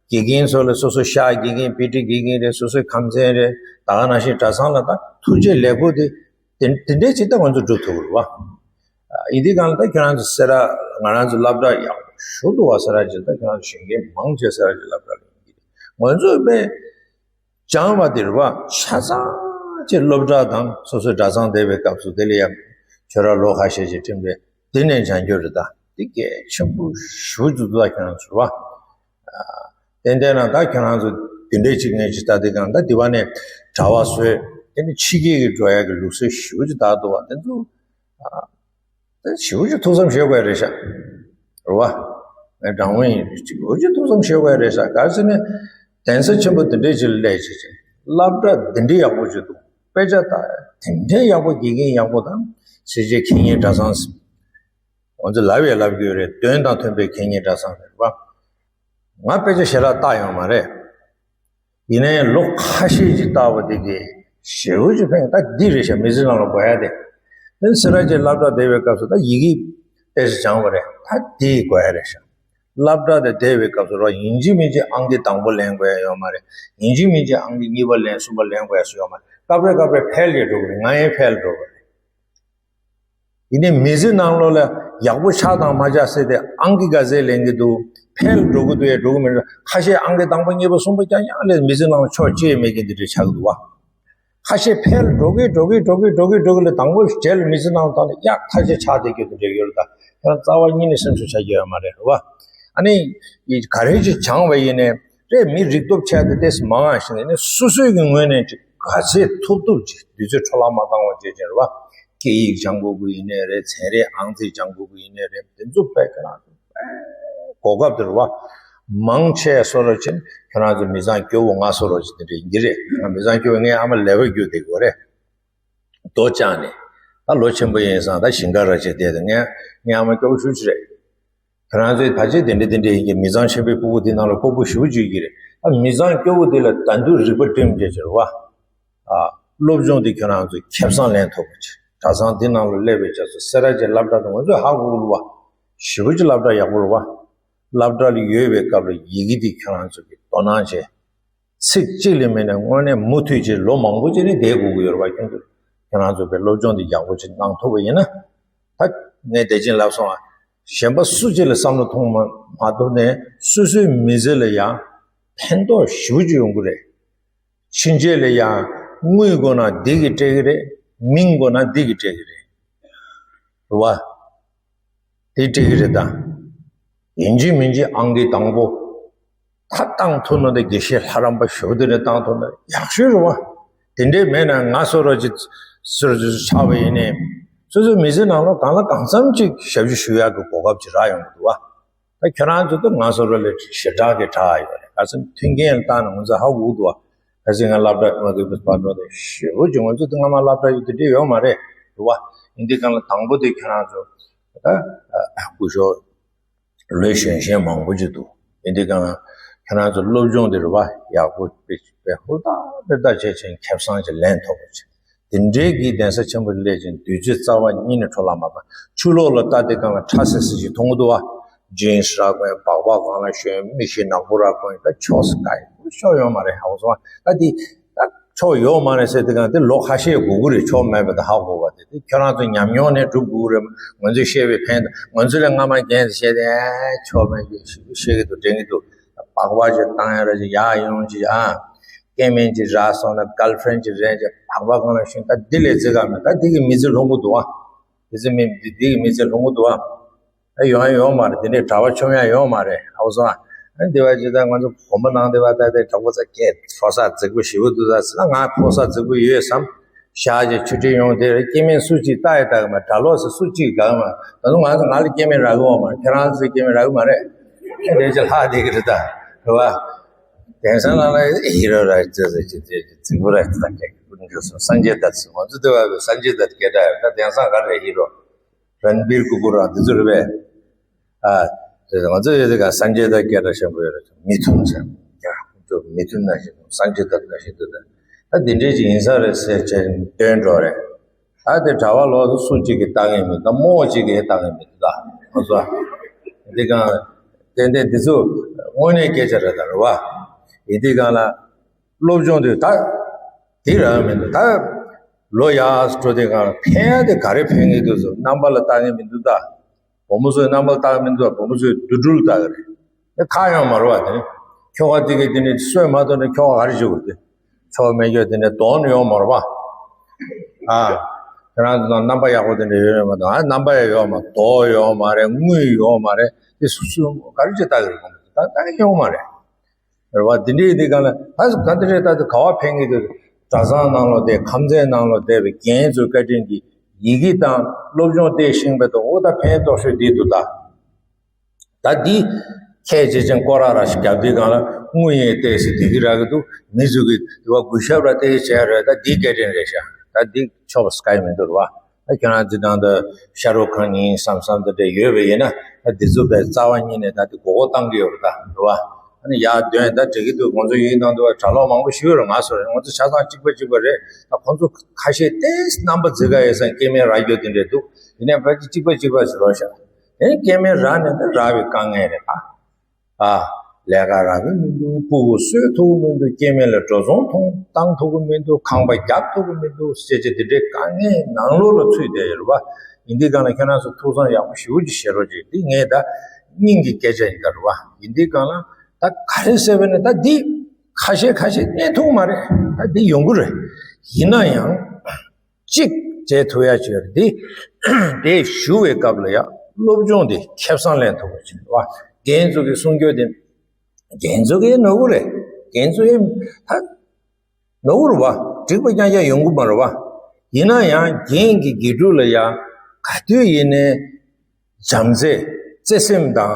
དགེ་རྒན་ཚོ་ལ་སོ་སོ་ཤག་དགེ་རྒན་དཔེ་ཁྲིད་དགེ་རྒན་རེད། སོ་སོའི་ཁམས་ཚན་རེད། ད་ག་ནང་བཞིན་གྲྭ་ཚང་ལ་ད་ཐུགས་རྗེ་ལེགས་པོ་དེ་དེ་དེ་འདྲའི་ཅིག་ད་ང་ཚོ་སྒྲུབ་ཐུབ་ཀྱི་རེད་བ། ཡིན་དུས་གང་ལ་ད་ཁྱོད་རང་ཚོ་སེ་ར་ང་རང་ཚོ་སློབ་གྲྭ་ཡག་ཞུ་འདུག་བ། སེ་ར་ཅིག་ད་ཁྱོད་རང་ཚོ་ཞུགས་མཁན་མང་ཆེ་སེ་ར་ཅིག་སློབ་གྲྭ་ལ་ཡིན་གྱི་རེད། ང་ཚོས་དཔེ་སྦྱངས་པ་དེ་རེད་བ། ཆ་ཚང་ཅིག་སློབ་གྲྭ་དང་སོ་སོའི་གྲྭ་ཚང་བསྡད་པའི་སྐབས་སུ་དེ་ལ་ཡང་ ཁྱོད་རང་ལོ་ཁ་ཤས་ཅིག་ཁྲིམས་རེད། འདི་ནས་སྦྱང་རྒྱུ་རེད། ད་འདི་གལ་ཆེན་པོ་ཞེ་པོ་ཅིག་འདུག་ད་ཁྱོད་རང་ཚོ་བ། ཏན་ཏན་ན་ད་ཁྱོད་རང་ཚོ་འདི་འདྲའི་ཅིག་ངས་ཅིག་ལྟ་དུས་གང་ད་འདི་བ་ནས་གྲྭ་བ་བཟོས། དེ་ནས་ཕྱི་རྒྱལ་གྱི་འགྲོ་ཡ་གི་ལུགས་སྲོལ་ཞེ་པོ་ཅིག་དར་འདུག་བ། དེ་ཚོ་ཨ། དེ་ཞེ་པོ་ཅིག་ཐུགས་བསམ་བཞེས་དགོས་རེད་ཤག་རེད་བ། ངས་དྲང་པོ་ཡིན། ཞེ་པོ་ཅིག་ཐུགས་བསམ་བཞེས་དགོས་རེད་ཤག་ག་རེ་ཟེར་ན། གདན་ས་ཆེན་པོ་འདི་འདྲའི་ཅིག་ལ་སླེབས་བྱས་ཅིག་སློབ་གྲྭ་འདི་འདྲའི་ཡག་པོ་ཅིག་འདུག་དཔེ་ཆ་ད་དེ་འདྲའི་ཡག་པོ། དགེ་རྒན་ཡག་པོ་དང་སེར་བྱེས་མཁས་སྙན་གྲྭ་ཚང་ཟེར། ང་ཚོ་ལབ་ཡས་ལབ་རྒྱུ་རེད། དོན་དང་མཐུན་པའི་མཁས་སྙན་གྲྭ་ཚང་རེད་བ། ང་དཔེ་ཆ་ཞེ་དྲག་བལྟས་ཡོད་མ་རེད། ཡིན་ནའི་ལོ་ཁ་ཤས་ཅིག་བལྟས་པ་དེ་གིས་ཞེ་པོ་ཅིག་ཕན། ད་འདི་རེད་ཤག་མི་ཚེ་ནང་ལ་དགོས་ཡ་དེ། དེ་སེ་ར་བྱེས་སློབ་གྲྭ་བསྡད་པའི་སྐབས་སུ་ད་ཡི་གེ་ཏོག་ཙམ་སྦྱངས་པ་རེད། ད་འདི་དགོས་ཡ་རེད་ཤག་སློབ་གྲྭ་དེ་བསྡད་པའི་སྐབས་སུ་རོ་ཡིན་གཅིག་མིན་གཅིག་ཨང་ཀི་དང་པོ་ལེན་དགོས་ཡ་ཡོད་མ་རེད། ཡིན་གཅིག་མིན་གཅིག་ཨང་ཀི་གཉིས་པ་ལེན། གསུམ་པ་ལེན་དགོས་ཡ་སུ་ཡོད་མ་རེད། སྐབས་རེ་སྐབས་རེ་ཕེལ་གྱི་འགྲོ་གི་རེད། ང་ཡང་ཕེལ་འགྲོ་གི་རེད། ཡིན་ནའི་མི་ཚེ་ནང་ལོགས་ལ་ཡག་པོ་ཆགས་དང་མ་ཆགས་ཟེར་ཏེ་ཨང་ཀི་ག་ཚད་ལེན་གྱི་འདུག་ཕེལ་འགྲོ་གི་འདུག་ཡ་འགྲོ་གི་མི་འདུག་ཁ་ཤས་ཨང་ཀི་དང་པོ་གཉིས་པ་གསུམ་པ་རྐྱང་རྐྱང་ལས་མི་ཚེ་ནང་ལ་ཕྱོགས་གཅིག་མེད་མཁན་དེ་འདྲ་ཆགས་ཀྱི་འདུག་བ། ཁ་ཤས་ཕེལ་འགྲོ་གི་འགྲོ་གི་འགྲོ་གི་འགྲོ་གི་འགྲོ་གི་ལས་དང་པོ་རྗེས་ལ་མི་ཚེ་ནང་ལ་ད་ནི་ཡག་ཐག་ཆོད་ཆགས་བསྡད་རྒྱུ་དེ་འདྲ་ཡོད་རེད། ད་ཁྱེད་རང་རྩ་བ་ཉིད་ནས་སེམས་ཤུགས་ཆག་རྒྱུ་ཡོད་མ་རེད་བ། ཨ་ནི་ག་རེ་ཅིག་སྦྱངས་པ་ཡིན་ནའི་རེད། མི་རིག་སྟོབས་ཆེ་དེ་ཏོག་ཙམ་མང་བ་ཞིག་ཡིན་ནའི་སོ་སོའི་གི་ངོས་ནས་ཅིག་ག་ཚད་ཐུབ་ཐུབ་ཅིག་དུས་ཚོད་འཕྲོ་བརླག་མ་བཏང་བ་བྱས་བྱས་རེད་བ། སྐད་ཡིག་སྦྱང་དགོས་ཀྱི་ཡིན་ནའི་རེད། ཚན་རིག་ཨང་རྩིས་སྦྱང་དགོས་ཀྱི་ཡིན་ནའི་རེད། དེ་ཚོ་དཔེ་ཁྱེད་རང་ཚོ་དཔེ་གོ་སྐབས་དེ་རེད་བ། མང་ཆེ་བཟོ་འདྲ་ཅིག་ཁྱེད་རང་ཚོ་མི་ཚང་སྐྱོ་བོ་ང་བཟོ་འདྲ་ཅིག་དེ་འདྲ་ཡིན་གྱི་རེད། ང་མི་ཚང་སྐྱོ་བོ། ངའི་ཨ་མ་ལེ་བར་རྒྱུག་བསྡད་དགོས་རེད། རྡོ་བཅག་ནས། ད་ལོ་ཆེན་པོ་ཡིན་ཙང་ད་ཞིང་ཁ་ར་ཅིག་བསྡད་དེ། ངའི་ངའི་ཨ་མ་སྐྱོ་བོ་ཞེ་པོ་ཅིག་རེད། ཁྱེད་རང་ཚོའི་ཕལ་ཆེར་དེ་འདྲ་དེ་འདྲ་ཡིན་གྱི། མི་ཚང་ཆེན་པོའི་ཕྲུ་གུ་དེ་ནང་ལ་ལྐུགས་པ་ཞེ་པོ་ཅིག་ཡོད་ཀྱི་རེད། ཨ། མི་ཚང་སྐྱོ་བོ་དེ་ལ་ད་དུང་རིག་པ་བསྒྲིམས་བྱས་བྱས་རེད་བ། ཨ། སློབ་སྦྱོང་དེ་ཁྱེད་རང་ཚོས་ཁེ་བཟང་ལེན་ཐུབ་པ་ཅིག་གྲྭ་ཚང་དེ་ནང་ལ་སླེབས་པའི་རྗེས་སུ་སེ་ར་བྱེས་སློབ་གྲྭ་དེ་ང་ཚོས་ཧ་གོ་གི་རེད་བ། ཞེ་པོ་ཅིག་སློབ་གྲྭ་ཡག་པོ་རེད་བ། སློབ་གྲྭ་ལ་ཡོད་པའི་སྐབས་ལ་ཡི་གེ་འདི་ཁྱེད་རང་ཚོ་གིས་དོ་སྣང་བྱས། ཚིག་གཅིག་ལས་མེད་ན་དངོས་གནས་མུ་མཐུད་ཅིག་ལོ་མང་པོ་ཅིག་ནས་བསྡད་དགོས་ཀྱི་ཡོད་རེད་བ། ཁྱོད་ཚོ་ཁྱེད་རང་ཚོ་གི་སློབ་སྦྱོང་འདི་ཡག་པོ་ཅིག་གནང་ཐུབ་པ་ཡིན་ན། ད་ངས་དེ་བཞིན་ལབ་སོང་ཨ། གཞན་པ་སུ་གཅིག་ལ་བསམ་བློ་ཐོངས་མ་མ་ཐུབ་ནས་སོ་སོའི་མི་ཚེ་ལ་ཡང་ཕན་ཐོགས་ཞེ་པོ་ཅིག་ཡོང་གི་རེད། ཕྱིན་ཆད་ལ་ཡང་དངུལ་དགོས་ན་འདི་གིས་སྤྲད་ཀྱི་རེད། མིང་དགོས་ན་འདི་གིས་སྤྲད་ཀྱི་རེད། རེད་བ། དེ་སྤྲད་ཀྱི་རེད་ད། ཡིན་གཅིག་མིན་གཅིག་ཨང་ཀི་དང་པོ་ད་བཏང་ཐུབ་ན། དེ་དགེ་བཤེས་ལྷ་རམས་པ་ཞེ་པོ་དེ་འདྲ་བཏང་ཐུབ་ན་ཡག་ཤོས་རེད་བ། དེ་འདྲས་མེད་ན་ང་བཟོ་འདྲ་ཅིག་ཟུར་ཟུར་ཆགས་པ་ཡིན་ནའི། སོ་སོའི་མི་ཚེ་ནང་ལ་གང་ལ་གང་འཚམ་ཅིག་ཞབས་ཞུ་ཞུ་ཡག་གི་གོ་སྐབས་ཅིག་རག་ཡོང་གི་འདུག་བ། ད་ཁྱེད་རང་ཚོ་ད་ང་བཟོ་འདྲ་ལས་ཞེ་དྲག་གི་དྲག་ཡོད་རེད། ག་ཚོད་མཐུན་རྐྱེན་ལ་བལྟས་ན་ང་ཚོ་ཧ་གོ་གི་འདུག་བ། གལ་སྲིད་ང་སློབ་གྲྭ་ང་གི་བར་འགྲོ་དེ་ཞེ་པོ་ཅིག་ང་ཚོ་དེ་སྔ་མ་སློབ་གྲྭ་ཡོད་དེ་འདྲས་ཡོད་མ་རེད། རེད་བ། ཡིན་དུས་གང་ལ་དང་པོ་དེ་ཁྱེད་རང་ཚོ་ད་སྐུ་ཞབས་ལོས་གཞོན་གཞོན་མང་པོ་ཅིག་འདུག་ཡིན་དུས་གང་ལ་ཁྱེད་རང་ཚོ་སློབ་སྦྱོང་དེ་རེད་བ། ཡག་པོ་དཔེ་དཔེ་ཧུར་ཐག་ཧུར་ཐག་བྱས་ཅིང་ཁེ་བཟང་ཅིག་ལེན་ཐུབ་པ་ཅིག་དེ་འདྲའི་གི་གདན་ས་ཆེན་པོ་སླེབས་ཅིང་དུས་ཚོད་རྩ་བ་ཉིད་ནས་འཕྲོ་བརླག་མ་བཏང་། ཕྱི་ལོགས་ལ་ལྟ་དུས་གང་ལ་ཁྲ་སིལ་སིལ་ཅིག་མཐོང་གི་འདུག་བ། ཇིན་སི་རག་གོ་ཡ། སྦག་སྦག་སྒང་ལ་ཞོན། མིག་ཤེལ་ནག་པོ་རག་གོ་ཡ། ད་ཕྱོགས་སུ་ག་ཡི་ཕྱོགས་ཡོད་མ་རེད། ཧ་གོ་སོང་བ། ད་དེ་ད་ཕྱོགས་ཡོད་མ་རེད་ཟེར་དུས་གང་དེ་ལོ་ཁ་ཤས་སྒུག་གི་རེད། ཕྱོགས་མེད་པ་དེ་ཧ་གོ་བ་དེ། དེ་ཁྱོད་རང་ཚོ་ཉམས་མྱོང་ནས་སྒྲུབ་དགོས་རེད། ང་ཚོས་བཤད་པའི་ཕན་ཐོགས། ང་ཚོ་ལས་སྔ་མ་རྒན་ཚོས་བཤད་དེ་ཨེ་ཕྱོགས་མེད་ཀྱི་ཞིག་བཤད་ཀྱི་འདུག་དྲན་གྱི་འདུག་སྦག་སྦག་ཅིག་བཏང་ཡ་ར་ཅིག་ཡར་ཡོང་ཅིག་ཨ། སྐྱེ་དམན་ཅིག་རག་སོང་ན་གརལ་ཕི་རེན་ཌི་ཅིག་རེད་ཅིག་སྦག་སྦག་སྒང་ལ་ཞོན། ད་འདི་ལས་ཚེ་ག་མེད། ད་འདི་གི་མི་ཚེ་ལྷུང་གི་འདུག་ཨ། འདི་ཚེ་མི་འདི་འདི་གི་མི་ཚེ་ལྷུང་གི་འདུག་ཨ། ཨ་ཡོང་ཡ་ཡོད་མ་རེད། དེ་འདྲའི་གྲྭ་པ་མཆོང་ཡ་ཡོད་མ་རེད། ཧ་གོ་སོང་ཨ། ཨ་འདི་བ་ཇི་ལྟར་ང་ཚོ་དགོན་པ་ནང་འདི་བ་ད་དེ་གྲོགས་པོ་ཚ་སྐད་ཕོ་གསར་རྫིག་པོ་ཞེ་པོ་འདུག་ད་ཟེར་ན། ང་ཕོ་གསར་རྫིག་པོ་ཡོད་བསམ། ཞག་ཅིག་ཆུ་ཁྲིད་ཡོང་དེ་རེད། སྐྱེ་དམན་སུ་གཅིག་ལྟ་ཡ་ལྟ་གི་མ། གྲྭ་ལོག་ཟེར་སུ་གཅིག་དགའ་གི་མ། ད་དུང་ང་ཚོ་ང་ལ་སྐྱེ་དམན་རག་གི་ཡོད་མ་རེད། ཁྱེད་རང་ཚོ་སྐྱེ་དམན་རག་གི་མ་རེད། ཨེ་དེ་ཅིག་ལྷག་བསྡད་ཀྱི་རེད་ད། རེད་བ། དེང་སང་ལ་ལ་ཧི་རོ་ར་ཅི་ཟེར་ཅི་ཅི་ཅི་རྫིག་པོ་ར་ཅི་ད་སྐད་ཀྱི་ཀུན་གྱི་སོ་སངས་རྒྱས་ད་ཚོ་ང་ཚོ་དེ་བ་སངས་རྒྱས་ད་སྐད་གྲགས་ཡོད། ད་དེང་སང་ག་རེ་ཧི་རོ། རན་བིར་ཀུ་པུར་ར་འདི་ཚོ་རེད་པས། ཨ། དེ་ང་ཚོ་ཡོད་དེ་ག་སངས་རྒྱས་ད་སྐད་གྲགས་ཆེན་པོ་ཡོད་རེད། མི་མཐུན་ཟེར། ཡ། ཁོ་ཚོ་མི་མཐུན་ན་ཞིག་སངས་རྒྱས་ད་ན་ཞིག་འདུག་ད་ད་འདི་འདྲས་ཅིག་ཡིན་ས་རེད་ཟེར་བྱས་འདོན་འགྲོ་རེད། ད་དེ་གྲྭ་པ་ལོག་སུ་གཅིག་གིས་ལྟ་ངེས་མི་འདུག་རྨོ་གཅིག་གིས་ལྟ་ངེས་མི་འདུག་ད་ང་ཚོ་འདི་གང་། ཏན་ཏན་འདི་ཚོ་དངོས་གནས་སྐད་ཆ་རེད་ད། རེད་བ། ཡིན་དུས་གང་ལ་སློབ་སྦྱོང་དེ་ད་དེ་རང་མི་འདུག་ད་ལོ་ཡག་འགྲོ་དུས་གང་ལ་ཕན་ཡ་དེ་ག་རེ་ཕན་གི་འདུག་ཟེར། རྣམ་པ་ལ་ལྟ་ངེས་མི་འདུག་ད། བུ་མོ་ཚོའི་རྣམ་པ་ལ་ལྟ་གི་མི་འདུག་བུ་མོ་ཚོའི་འདུ་འགྲུལ་ལ་ལྟ་གི་རེད། དེ་ཁག་ཡོད་མ་རེད་བ། དེ་ནི་ཁྱོ་ག་དེ་གི་དེ་ནི་སོས་མ་ཐུབ་ནས་ཁྱོ་ག་ག་རེ་བྱེད་དགོས་རེད། དེ་ཆོ་མེད་ཀྱོ་དེ་ནི་དོན་ཡོད་མ་རེད་བ། ཨ། ཁྱེད་རང་ཚོ་ནང་རྣམ་པ་ཡག་པོ་དེ་འདྲ་ཡོད་རེད་མ་གཏོགས། ཨ་རྣམ་པ་ཡང་ཡོད་མ། རྡོ་ཡོད་མ་རེད། དངུལ་ཡོད་མ་རེད། དེ་སུ་སུ་ག་རེ་བྱེད་ལྟ་གི་རེད། ད་ལྟ་གི་ཡོད་མ་རེད། རེད་བ། འདི་འདྲའི་འདི་ག་ལ་ད་ག་འདི་རེད། ད་འདི་ག་བ་ཕན་གི་འདུག་གྲྭ་ཚང་ནང་ལོགས་དེ་ཁམས་ཚན་ནང་ལོགས་བསྡད་པའི་རྒན་ཚོའི་བཀའ་དྲིན་གྱིས་ཡི་གེ་དང་སློབ་སྦྱོང་སྟེར་ཤེས་པའི་ཐོག་འོ་ད་ཕན་ཐོགས་ཤོས་འདི་འདུག་ད། ད་འདི་ཁས་བྱེད་ཅན་སྐོར་ར་ར་ཞིག་རྒྱབ་དུས་སྒང་ལ་དངུལ་ཡིན་ཏེ་ཟེར་དེ་གི་ར་གི་འདུག་མི་ཚོ་གི་དེ་བ་གུས་ཞབས་ར་ཏེ་བྱས་ར། ད་འདི་སྐད་འཕྲིན་རེད་ཤག་ད་འདི་ཆོག་པ་སྐྱོན་མི་འདུག་ར་བ། ད་ཁྱོད་རང་འདི་ནང་དུ་ཤ་རུ་ཁང་ཡིན་བསམ་བསམ་དེ་འདྲ་ཡོད་པ་ཡིན་ན། ད་འདི་ཚོ་བས་རྩ་བ་ཉིད་ནས་ད་འདི་མགོ་སྐོར་བཏང་གི་ཡོད་རེད་ད། རེད་བ། ཨ་ནི་ཡར་འདོན་ད་འགྲིག་གི་འདུག་ང་ཚོ་ཡིན་ནང་དུ་བ་གྲྭ་ལོག་མང་པོ་ཞིག་ཡོད་རེད། ང་ཚོ་རེད། ང་ཚོ་ཆ་ཚང་གཅིག་པ་གཅིག་པ་རེད། ད་ཁོང་ཚོ་ཁ་ཤས་ཏེ་རྣམ་པ་འཛི་ག་ཡོད་ས་སྐྱེ་དམན་ར་རྒྱུ་དེ་འདྲ་འདུག་ཡིན་ནའི་ཕལ་ཆེར་གཅིག་པ་གཅིག་པ་ཞིག་རོ་ཤག་དེ་སྐྱེ་དམན་ར་ནས་འདི་ར་བའི་དཀའ་ངལ་རེད་ད། ཨ། ལས་ཀ་རག་གི་མི་འདུག་སྤུ་གུ་གསོ་ཐུབ་ཀྱི་མི་འདུག་སྐྱེ་དམན་ལ་འགྲོ་སོང་ཐོངས་བཏང་ཐུབ་ཀྱི་མི་འདུག་ཁང་པ་རྒྱག་ཐུབ་ཀྱི་མི་འདུག་ཟེར་བྱས་དེ་འདྲའི་དཀའ་ངལ་ནང་ལོགས་ལ་ཚུད་བསྡད་ཡོད་རེད་བ། ཡིན་དུས་སྒང་ལ་ཁྱེད་རང་ཚོ་ཐུགས་བསམ་ཡག་པོ་ཞེ་པོ་ཅིག་བཞེས་རོགས་བྱེད། འདི་ངས་ད་སྙིང་གི་སྐད་ཆ་ཡིན་ད། རེད་བ། ཡིན་དུས་སྒང་ལ་ད་ག་རེ་ཟེར་བས་ན་ད་འདི་ཁ་ཤས་ཁ་ཤས་གནས་ཐུབ་མ་རེད། ད་འདི་ཡོང་གི་རེད། ཡིན་ན་ཡང་། གཅིག་བྱེད་ཐུབ་ཡ་ཅིག་ཡོད་རེད། དེ་དེ་ཞུ་བའི་སྐབས་ལ་ཡ་སློབ་སྦྱོང་དེ་ཁེ་བཟང་ལེན་ཐུབ་པ་ཅིག་རེད་བ། རྒན་ཚོ་གི་གསུང་རྒྱུ་དེ་རྒན་ཚོ་གི་ནོར་བུ་རེད། རྒན་ཚོ་ཡི་ད་ནོར་བུ་རེད་བ། འགྲིག་པ་རྐྱང་རྐྱང་ཡོང་གི་མ་རེད་བ། ཡིན་ན་ཡང་རྒན་གྱི་དགེ་ཕྲུག་ལ་ཡ་ག་དུས་ཡིན་ནའི་བྱམས་བརྩེ་བརྩེ་སེམས་དང་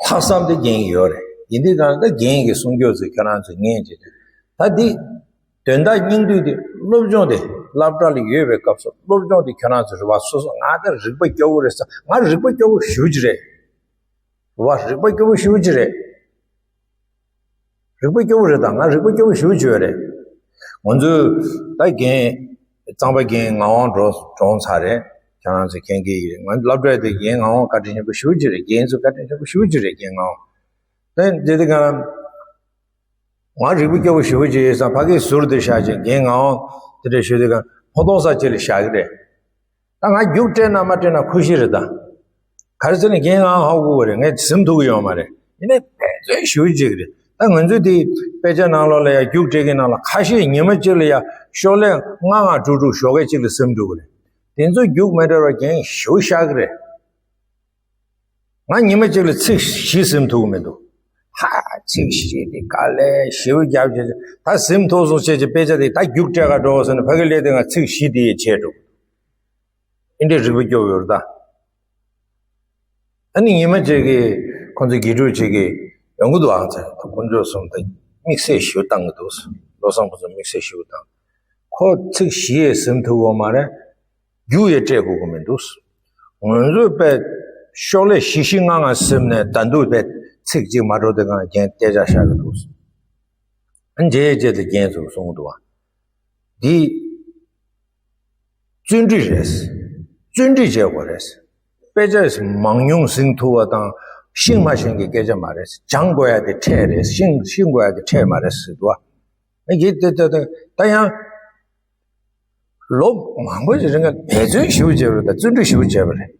ལྷག་བསམ་དེ་རྒན་ཡོད་རེད། ཡིན་དུས་གང་ལྟར་རྒན་གྱི་གསུང་རྒྱུ་ཚོ་ཁྱེད་རང་ཚོ་ཉན་བྱེད་དུས་ད་འདི། དོན་དག་སྙིང་བསྡུས་དེ་སློབ་སྦྱོང་དེ་སློབ་གྲྭ་ལ་ཡོད་པའི་སྐབས་སུ་སློབ་སྦྱོང་དེ་ཁྱོད་རང་ཚོ་རེད་བ། སོ་སོ་ང་ད་རིག་པ་སྐྱོ་བོ་རེད་ས། ང་རིག་པ་སྐྱོ་བོ་ཞེ་པོ་ཅིག་རེད། རེད་བ། རིག་པ་སྐྱོ་བོ་ཞེ་པོ་ཅིག་རེད། རིག་པ་སྐྱོ་བོ་རེད་ད། ང་རིག་པ་སྐྱོ་བོ་ཞེ་པོ་ཅིག་ཡོད་རེད། ང་ཚོས་ད་རྒན་གཙང་པ་རྒན་ངག་དབང་གྲོངས་གྲོངས་ཚར་རེད། ཁྱེད་རང་ཚོ་མཁྱེན་གྱི་ཡོད་རེད། ང་སློབ་གྲྭ་དེ་རྒན་ངག་དབང་བཀའ་དྲིན་ཆེན་པོ་ཞེ་པོ་ཅིག་རེད། རྒན་ཚོ་བཀའ་དྲིན་ཆེན་པོ་ཞེ་པོ་ཅིག་རེད། རྒན་ངག་དབང་། ད་དེ་དེ་ག་ང་རིག་པ་སྐྱོ་བོ་ཞེ་པོ་ཅིག་ཡོད་ཙང་ཕ་གིའི་ཟུར་དུ་བཞག་ཅིང་རྒན་ངག་དབང་དེ་འདྲ་ཞུ་དུས་གང་ཕོ་ཐོག་ས་ཅིག་ལ་བཞག་གི་རེད། ད་ང་རྒྱུགས་སྤྲད་ན་མ་སྤྲད་ན་ཁུ་ཤི་རེད་ད། ག་རེ་ཟེར་ན་རྒན་ངག་དབང་ཧ་གོ་གི་རེད། ངས་ཟིན་ཐུབ་ཀྱི་ཡོད་མ་རེད། ཡིན་ནའི་འབད་བརྩོན་ཞེ་པོ་ཅིག་རེད། ད་ང་ཚོས་དེ་དཔེ་ཆ་ནང་ལོགས་ལ་ཡ་རྒྱུགས་སྤྲད་མཁན་ནང་ལ་ཁ་ཤས་ཉི་མ་གཅིག་ལ་ཡ་ཤོག་ལྷེ་ལྔ་ལྔ་དྲུག་དྲུག་ཞོགས་ཀས་གཅིག་ལ་ཟིན་འགྲོ་གི་རེད། དེ་ཚོ་རྒྱུགས་མ་སྤྲད་པར་རྒན་ཞེ་པོ་ཤ་གི་རེད། ང་ཉི་མ་གཅིག་ལ་ཚིག་བཞི་ཟིན་ཐུབ་ཀྱི་མི་འདུག་ཧ། ཚིག་བཞི་དེ་དཀའ་ལས་ཞེ་པོ་རྒྱབ་བྱས། ད་ཟིན་ཐུབ་སོང་བྱས་ཀྱི་དཔེ་ཆ་དེ་ད་རྒྱུགས་སྤྲད་ག་འགྲོ་ཟེར་ནས་ཕ་གི་སླེབས་དུས་ང་ཚིག་བཞི་དེ་ཡས་བྱས་འགྲོ། ཨེ་འདྲའི་རིག་པ་སྐྱོ་བོ་ཡོད་རེད་ད། ཨ་ནི་ཉི་མ་གཅིག་གི་ཁོང་ཚོ་དགེ་ཕྲུག་ཅིག་གིས་ཡོང་གི་འདུག་ཨང་ཚེ་དཀོན་མཆོག་གསུམ་དང་དམིགས་བསལ་ཞུ་བཏང་གི་འདུག་བློ་བཟང་ཕུན་ཚོགས་དམིགས་བསལ་ཞུ་བཏང་། ཁོ་ཚིག་བཞི་ཡས་ཟིན་ཐུབ་ཡོད་མ་རེད། རྒྱུགས་ཡས་སྤྲད་དགོས་ཀྱི་མི་འདུག་ང་ཚོས་དཔེ་ཤོག་ལྷེ་བཞི་བཞི་ལྔ་ལྔ་ཟིན་ནས་ད་དུང་དཔེ་ཚིག་གཅིག་མ་འགྲོ་དེ་གང་རྒན་སྐད་ཆ་བཤད་ཀྱི་འདུག་ཨ་འཇལ་རྗེས་དེ་རྒན་ཚོར་གསུང་གི་འདུག་བ། འདི་བརྩོན་འགྲུས་རེད། བརྩོན་འགྲུས་བྱེད་དགོས་རེད། དཔེ་ཆ་མང་ཉུང་ཟིན་ཐུབ་པ་དང་ཤེས་མ་ཤེས་ཀྱི་སྐད་ཆ་མ་རེད། སྦྱང་དགོས་ཡ་དེ་འཕྲལ་རེད། ཤེས་ཤེས་དགོས་ཡ་དེ་འཕྲལ་མ་རེད་ཟེར་འདུག་བ། ཨ་འདི་དེ་དེ་དེ་ད་ཡང་། ལོ་མང་པོ་ཞིག་རིང་ལ་འབད་བརྩོན་ཞེ་པོ་བྱས་པ་རེད་ད། བརྩོན་འགྲུས་ཞེ་པོ་བྱས་པ་རེད། རེད་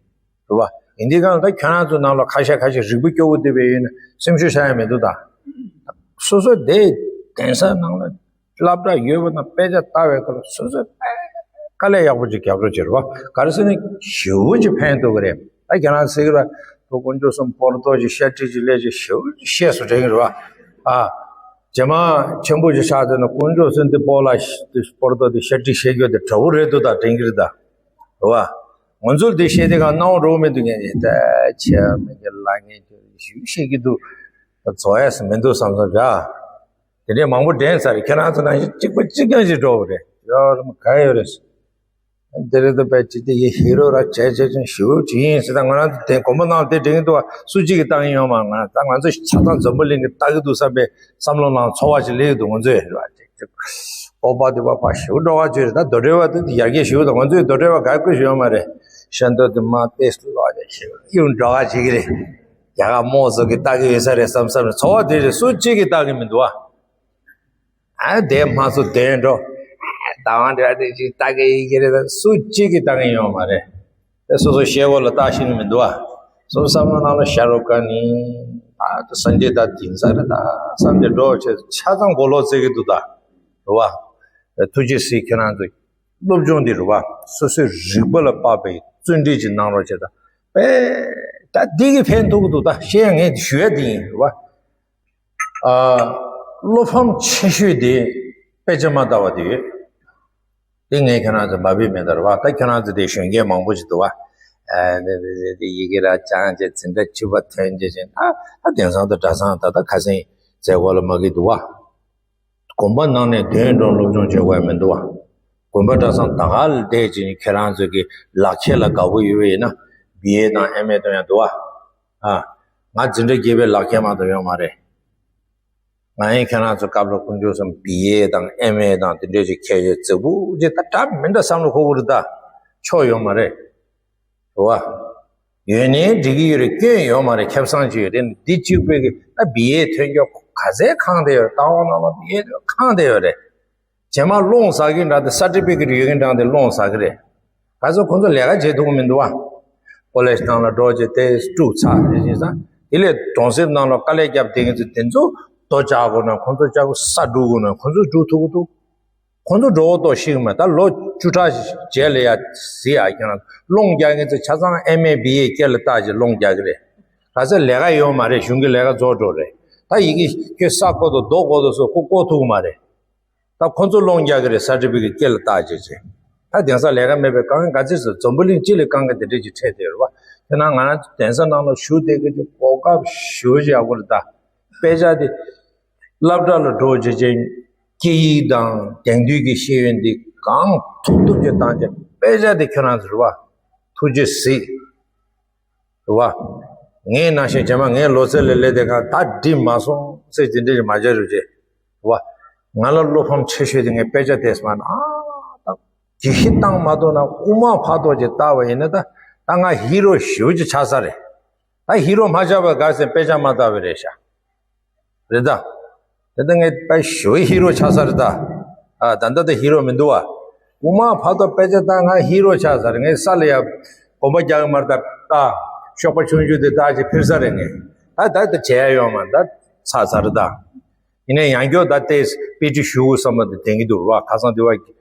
བ། ཡིན་དུས་གང་ལྟར་ཁྱོད་རང་ཚོ་ནང་ལ་ཁ་ཤས་ཁ་ཤས་རིག་པ་སྐྱོ་བོ་བསྡད་པའི་ཡོད་ན་སེམས་ཤུགས་ཆག་ཡ་མི་འདུག་ད། སོ་སོ་དེ་གདན་ས་ནང་ལ་སློབ་གྲྭ་ཡོད་པ་དང་དཔེ་ཆ་ལྟ་བའི་སྐོར་ལ་སོ་སོས་དཔེ་དཀའ་ལས་ཡག་པོ་ཅིག་རྒྱབ་རོགས་བྱེད། རེད་བ། ག་རེ་ཟེར་ན་ཞེ་པོ་ཅིག་ཕན་ཐོགས་ཀྱི་རེད། ད་ཁྱེད་རང་ཟེར་གི་ར། ཁོ་དཀོན་མཆོག་གསུམ་པོ་ཏོ་ཅིག་ཤ་ཁྲི་ཅིག་ལས་ཅིག་ཞེ་པོ་ཅིག་ཤེས་སུ་དྲན་གི་རེད་བ། ཨ། རྗེས་མ་ཆེན་པོ་ཞིག་ཆགས་ཚར་ན་དཀོན་མཆོག་གསུམ་དེ་སྤོ་ལ་ཤ་སྤོར་ཏོ་དེ་ཤ་ཁྲི་བཤད་རྒྱུ་དེ་དྲག་པོ་རེད་འདུག་ད་དྲན་གྱི་རེད་ད། རེད་བ། ང་ཚོར་དེ་བཤད་དེ་གང་སྣང་བ་འགྲོ་མི་འདུག་ངས་ད་ཆེ་མི་གི་ལ་ངས་ཞུ་བཤད་ཀྱི་འདུག་ད་རྫོགས་ཡ་སི་མི་འདུག་བསམ་བསམ་བྱ། དེ་འདྲས་མང་པོ་དྲན་ཚར་རེད། ཁྱེད་རང་ཚོ་ནང་བཞིན་གཅིག་པ་གཅིག་རྐྱང་ཞིག་འགྲོ་བ་རེད། ཡོད་རེད་མ་ག་ཡོད་རེད། དེ་རེད་དོ་པས་ཅི་སྟེ་ཡེ་ཧི་རོ་ར་བྱས་བྱས་ཅན་ཞུ་ཅི་ཡིན་ཟེར། ད་ང་རང་ཚོ་དེ་དགོན་པ་ནང་དེ་དྲན་གྱི་འདུག་བ། སུ་གཅིག་གིས་བཏང་ཡིན་ཡོང་མ། ང་ད་ང་ཚོ་ཆ་ཚང་འཛམ་བུ་གླིང་གི་ལྟ་གི་འདུག་བསམ་པའི་བསམ་བློ་ནང་ཚོར་བ་ཅིག་སླེབས་ཀྱི་འདུག་ང་ཚོས་རེད་བ། སྤོབས་པ་དེ་བ་ཕ་ཞུ་འགྲོ་བ་ཅིག་རེད། ད་རྡོ་གྲལ་བ་དེ་ཡར་རྒྱས་ཞུ་དང་། ང་ཚོས་རྡོ་གྲལ་བ་ག་ཀུ་ཞུ་ཡོང་མ་རེད། ཤ་འདོད་དེ་མ་ཏེས་ལོ་བ་ཞུ་ཡོང་འགྲོ་བ་ཅིག་རེད། རྒྱ་གར་དམག་ཚོ་གི་ལྟ་གི་ཡོད་ས་རེད་བསམ་བསམ་རེད། ཚོར་བ་དེ་རེད། སུ་གཅིག་གིས་ལྟ་གི་མི་འདུག་བ། ཨ་དེ་མ་སུ་དེ་འགྲོ། ད་བང་འདྲ་དེ་ཅིག་ལྟ་གི་ཡི་གེ་རེད། ད་སུ་གཅིག་གིས་ལྟ་གི་ཡོང་མ་རེད། དེ་སོ་སོ་ཤེལ་སྒོ་ལ་ལྟ་ཤེས་ནི་མི་འདུག་ཨ། སོ་སོ་བསམ་བློ་ནང་ལ་ཤ་རོ་ཀ་ནི། ཨ་ད་སངས་རྒྱས་ད་དེང་སང་རེད་ད་བསམ་སྟེ་འགྲོ་བྱས་ཆ་ཚང་མགོ་ལོག་རྩེ་གི་འདུག་ད། རེད་བ། ཐུགས་རྗེ་གཟིགས་ཁྱེད་རང་ཚོ། སློབ་སྦྱོང་འདི་རེད་བ། སོ་སོའི་རིག་པ་ལ་དཔག་པའི་བརྩོན་འགྲུས་ཅིག་གནང་རོགས་བྱེད་ད། པས་ད་འདི་གི་ཕན་ཐོགས་ཀྱི་འདུག་ད་བཤད་ངས་ཞུ་ཡ་འདི་ཡིན་རེད་བ། ཨ། བློ་ཕམ་ཆེ་ཤོས་དེ་དཔེ་ཆ་མ་ལྟ་བ་དེ་ཡོད། དེ་ངས་ཁྱེད་རང་ཚོ་མ་བུད་མེད་ལྟར་བ་ད་ཁྱེད་རང་ཚོ་དེ་གཞོན་སྐྱེས་མང་པོ་ཞིག་འདུག་བ། ཨ་ནི་དེ་དེ་དེ་ཡི་གེ་ར་སྦྱངས་བྱས་འཛིན་གྲྭ་བཅུ་པ་ཐོན་བྱས་བྱས་ཨ་ཨ་དེང་སང་དུ་གྲྭ་ཚང་ད་ལྟ་ཁ་སང་མཛད་སྒོ་ལ་མ་གི་འདུག་བ། དགོན་པ་ནང་ནས་འདོན་སྒྲོག་སློབ་སྦྱོང་བྱེད་དགོས་མི་འདུག་བ། དགོན་པ་གྲྭ་ཚང་ད་ག་ལ་བསྡད་ཅིང་ཁྱེད་རང་ཚོ་གི་ལག་ཁྱེར་ལ་དགའ་པོ་ཡོད་པ་ཡིན་ན་བི་ཨེ་དང་ཨེམ་ཨེ་དང་ཡང་འདུག་བ། ཨ། ང་འཛིན་གྲྭ་བརྒྱད་པའི་ལག་ཁྱེར་མ་གཏོགས་ཡོད་མ་རེད། ང་ཡིན་ཁྱེད་རང་ཚོ་སྐབས་ལ་དཀོན་མཆོག་གསུམ་བི་ཨེ་དང་ཨེམ་ཨེ་དང་དེ་འདྲས་ཅིག་ཁྱེད་ཀྱི་རྫིག་པོ་ཅིག་ད་འདྲ་མི་འདྲ་བསམ་བློ་འཁོར་གི་རེད་ད། ཆོག་ཡོད་མ་རེད། རེད་བ། ཡོད་ནའི་འགྲིག་གི་ཡོད་རེད། སྐྱོན་ཡོད་མ་རེད། ཁེ་བཟང་ཅིག་ཡོད་རེད། འདི་གཅིག་པོའི་གི་ད་བི་ཨེ་ཐོན་རྒྱུ་ག་ཚད་ཁེངས་བསྡད་ཡོད་རེད། ལྟ་བ་ནང་ལ་བི་ཨེ་ཐོན་ཁེངས་བསྡད་ཡོད་རེད། རྗེས་མ་སློང་ཟ་གི་འདྲ་དེ་སར་ཊི་ཕི་ཀེཊ་ཡོད་མཁན་འདྲ་དེ་སློང་ཟ་གི་རེད། ག་ཚོད་ཁོང་ཚོ་ལས་ཀ་བྱེད་ཐུབ་ཀྱི་མི་འདུག་བ། ཀོ་ལེཇ་ནང་ལ་འགྲོ་རྗེས་དེ་དཀྲུགས་ཚར་རེད་ཅེས་ཙང་དེ་ལས་གྲོང་གསེབ་ནང་ལ་དཀའ་ལས་བརྒྱབ་བསྡད་མཁན་ཚོ་དེ་ཚོ་རྡོ་བཅག་དགོས་ན་ཁོང་ཚོ་བཅག་དགོས། ས་སྒྲུག་དགོས་ན་ཁོང་ཚོ་སྒྲུག་ཐུབ་ཀྱི་འདུག་ཁོང་ཚོ་འགྲོ་འོ་ཏོ་ཤིག་མ་ད་ལོ་བཅུ་ཕྲག་རྗེས་ལ་ཡ་ཟི་ཡ་ཁྱེད་རང་སློང་རྒྱག་མཁན་ཚོ་ཆ་ཚང་ཨེམ་ཨེ་བི་ཨེ་སྐེ་ལ་བཏགས་རྗེས་སློང་རྒྱག་གི་རེད། ག་ཚོད་ལས་ཀ་ཡོད་མ་རེད། གཞུང་གི་ལས་ཀ་རྫོགས་འགྲོ་རེད། ད་ཡི་གེ་ཁྱོད་ས་བརྐོ་དང་རྡོ་བརྐོ་དང་སོགས་ཁོ་བརྐོ་ཐུབ་ཀྱི་མ་རེད། ད་ཁོ་ཚོ་སློང་རྒྱག་གི་རེད། སར་ཊི་ཕི་ཀེཊ་སྐེ་ལ་བཏགས་བྱས་བྱས། ད་དེང་སང་ལས་ཀ་མེད་པའི་དཀའ་ངལ་ག་ཚོད་ཟེར། འཛམ་བུ་གླིང་སྤྱི་ལ་དཀའ་ངལ་དེ་འདྲས་ཅིག་འཕྲད་བསྡད་ཡོད་རེད་བ། དེ་ན་ང་རང་ཚོ་གདན་ས་ནང་ལ་བཞུགས་བསྡད་མཁན་གྱི་གོ་སྐབས་ཞེ་པོ་ཅིག་ཡག་པོ་རེད་ད། དཔེ་ཆ་དེ་སློབ་གྲྭ་ལ་འགྲོ་བྱས་བྱས་སྐད་ཡིག་དང་དེང་དུས་ཀྱི་ཤེས་ཡོན་འདི་གང་ཐུབ་ཐུབ་ཅིག་བཏང་བྱས། དཔེ་ཆ་དེ་ཁྱོད་རང་ཚོ་རེད་བ། ཐུགས་རྗེ་གཟིགས། རེད་བ། ངའི་ནང་བཞིན་རྗེས་མ་ངའི་ལོ་ཚད་ལ་སླེབས་དེ་གང་ད་འགྲིག་མ་སོང་ཟེར་དེ་འདྲ་ཞིག་མ་བྱེད་རོགས་བྱེད། རེད་བ། ང་ལ་བློ་ཕམ་ཆེ་ཤོས་དེ་ངས་དཔེ་ཆ་དེ་མ་ན་ཨ་ད་དགེ་བཤེས་བཏང་མ་གཏོགས་ན་དབུ་མ་ཕར་ཐོག་ཅིག་བལྟ་བ་ཡིན་ན་ད་ད་ང་ཧི་རོ་ཞེ་པོ་ཅིག་ཆགས་ས་རེད། ད་ཧི་རོ་མ་ཆགས་པ་དགའ་ཟེར་དཔེ་ཆ་མ་བལྟ་བ་རེད་ཤག་རེད་ད། དེ་ལྟ་ངས་དཔེ་ཞོའི་ཧི་རོ་ཆགས་ས་རེད་ད། ཨ་ད་ལྟ་ད་ཧི་རོ་མི་འདུག་བ། དབུ་མ་ཕར་ཐོག་དཔེ་ཆ་ལྟ་ང་ཧི་རོ་ཆགས་ས་རེད། ངས་ས་ལ་ཡ་གོམ་པ་རྒྱག་གི་མ་རེད་ད། ད་གཤོག་པ་ཆུང་ཆུང་དེ་ད་ཅིག་འཕུར་ས་རེད་ངས། ད་ད་ད་བྱས་ཡོད་མ་ད་ཚར་ཚར་རེད་ད། ཡིན་ནའི་ཡང་བསྐྱར་ད་ལྟའི་དཔེ་ཁྲིད་ཞུ་དགོས་བསམ་པ་དེ་དྲན་གྱི་འདུག་རེད་བ། ཁ་སང་དེ་བ་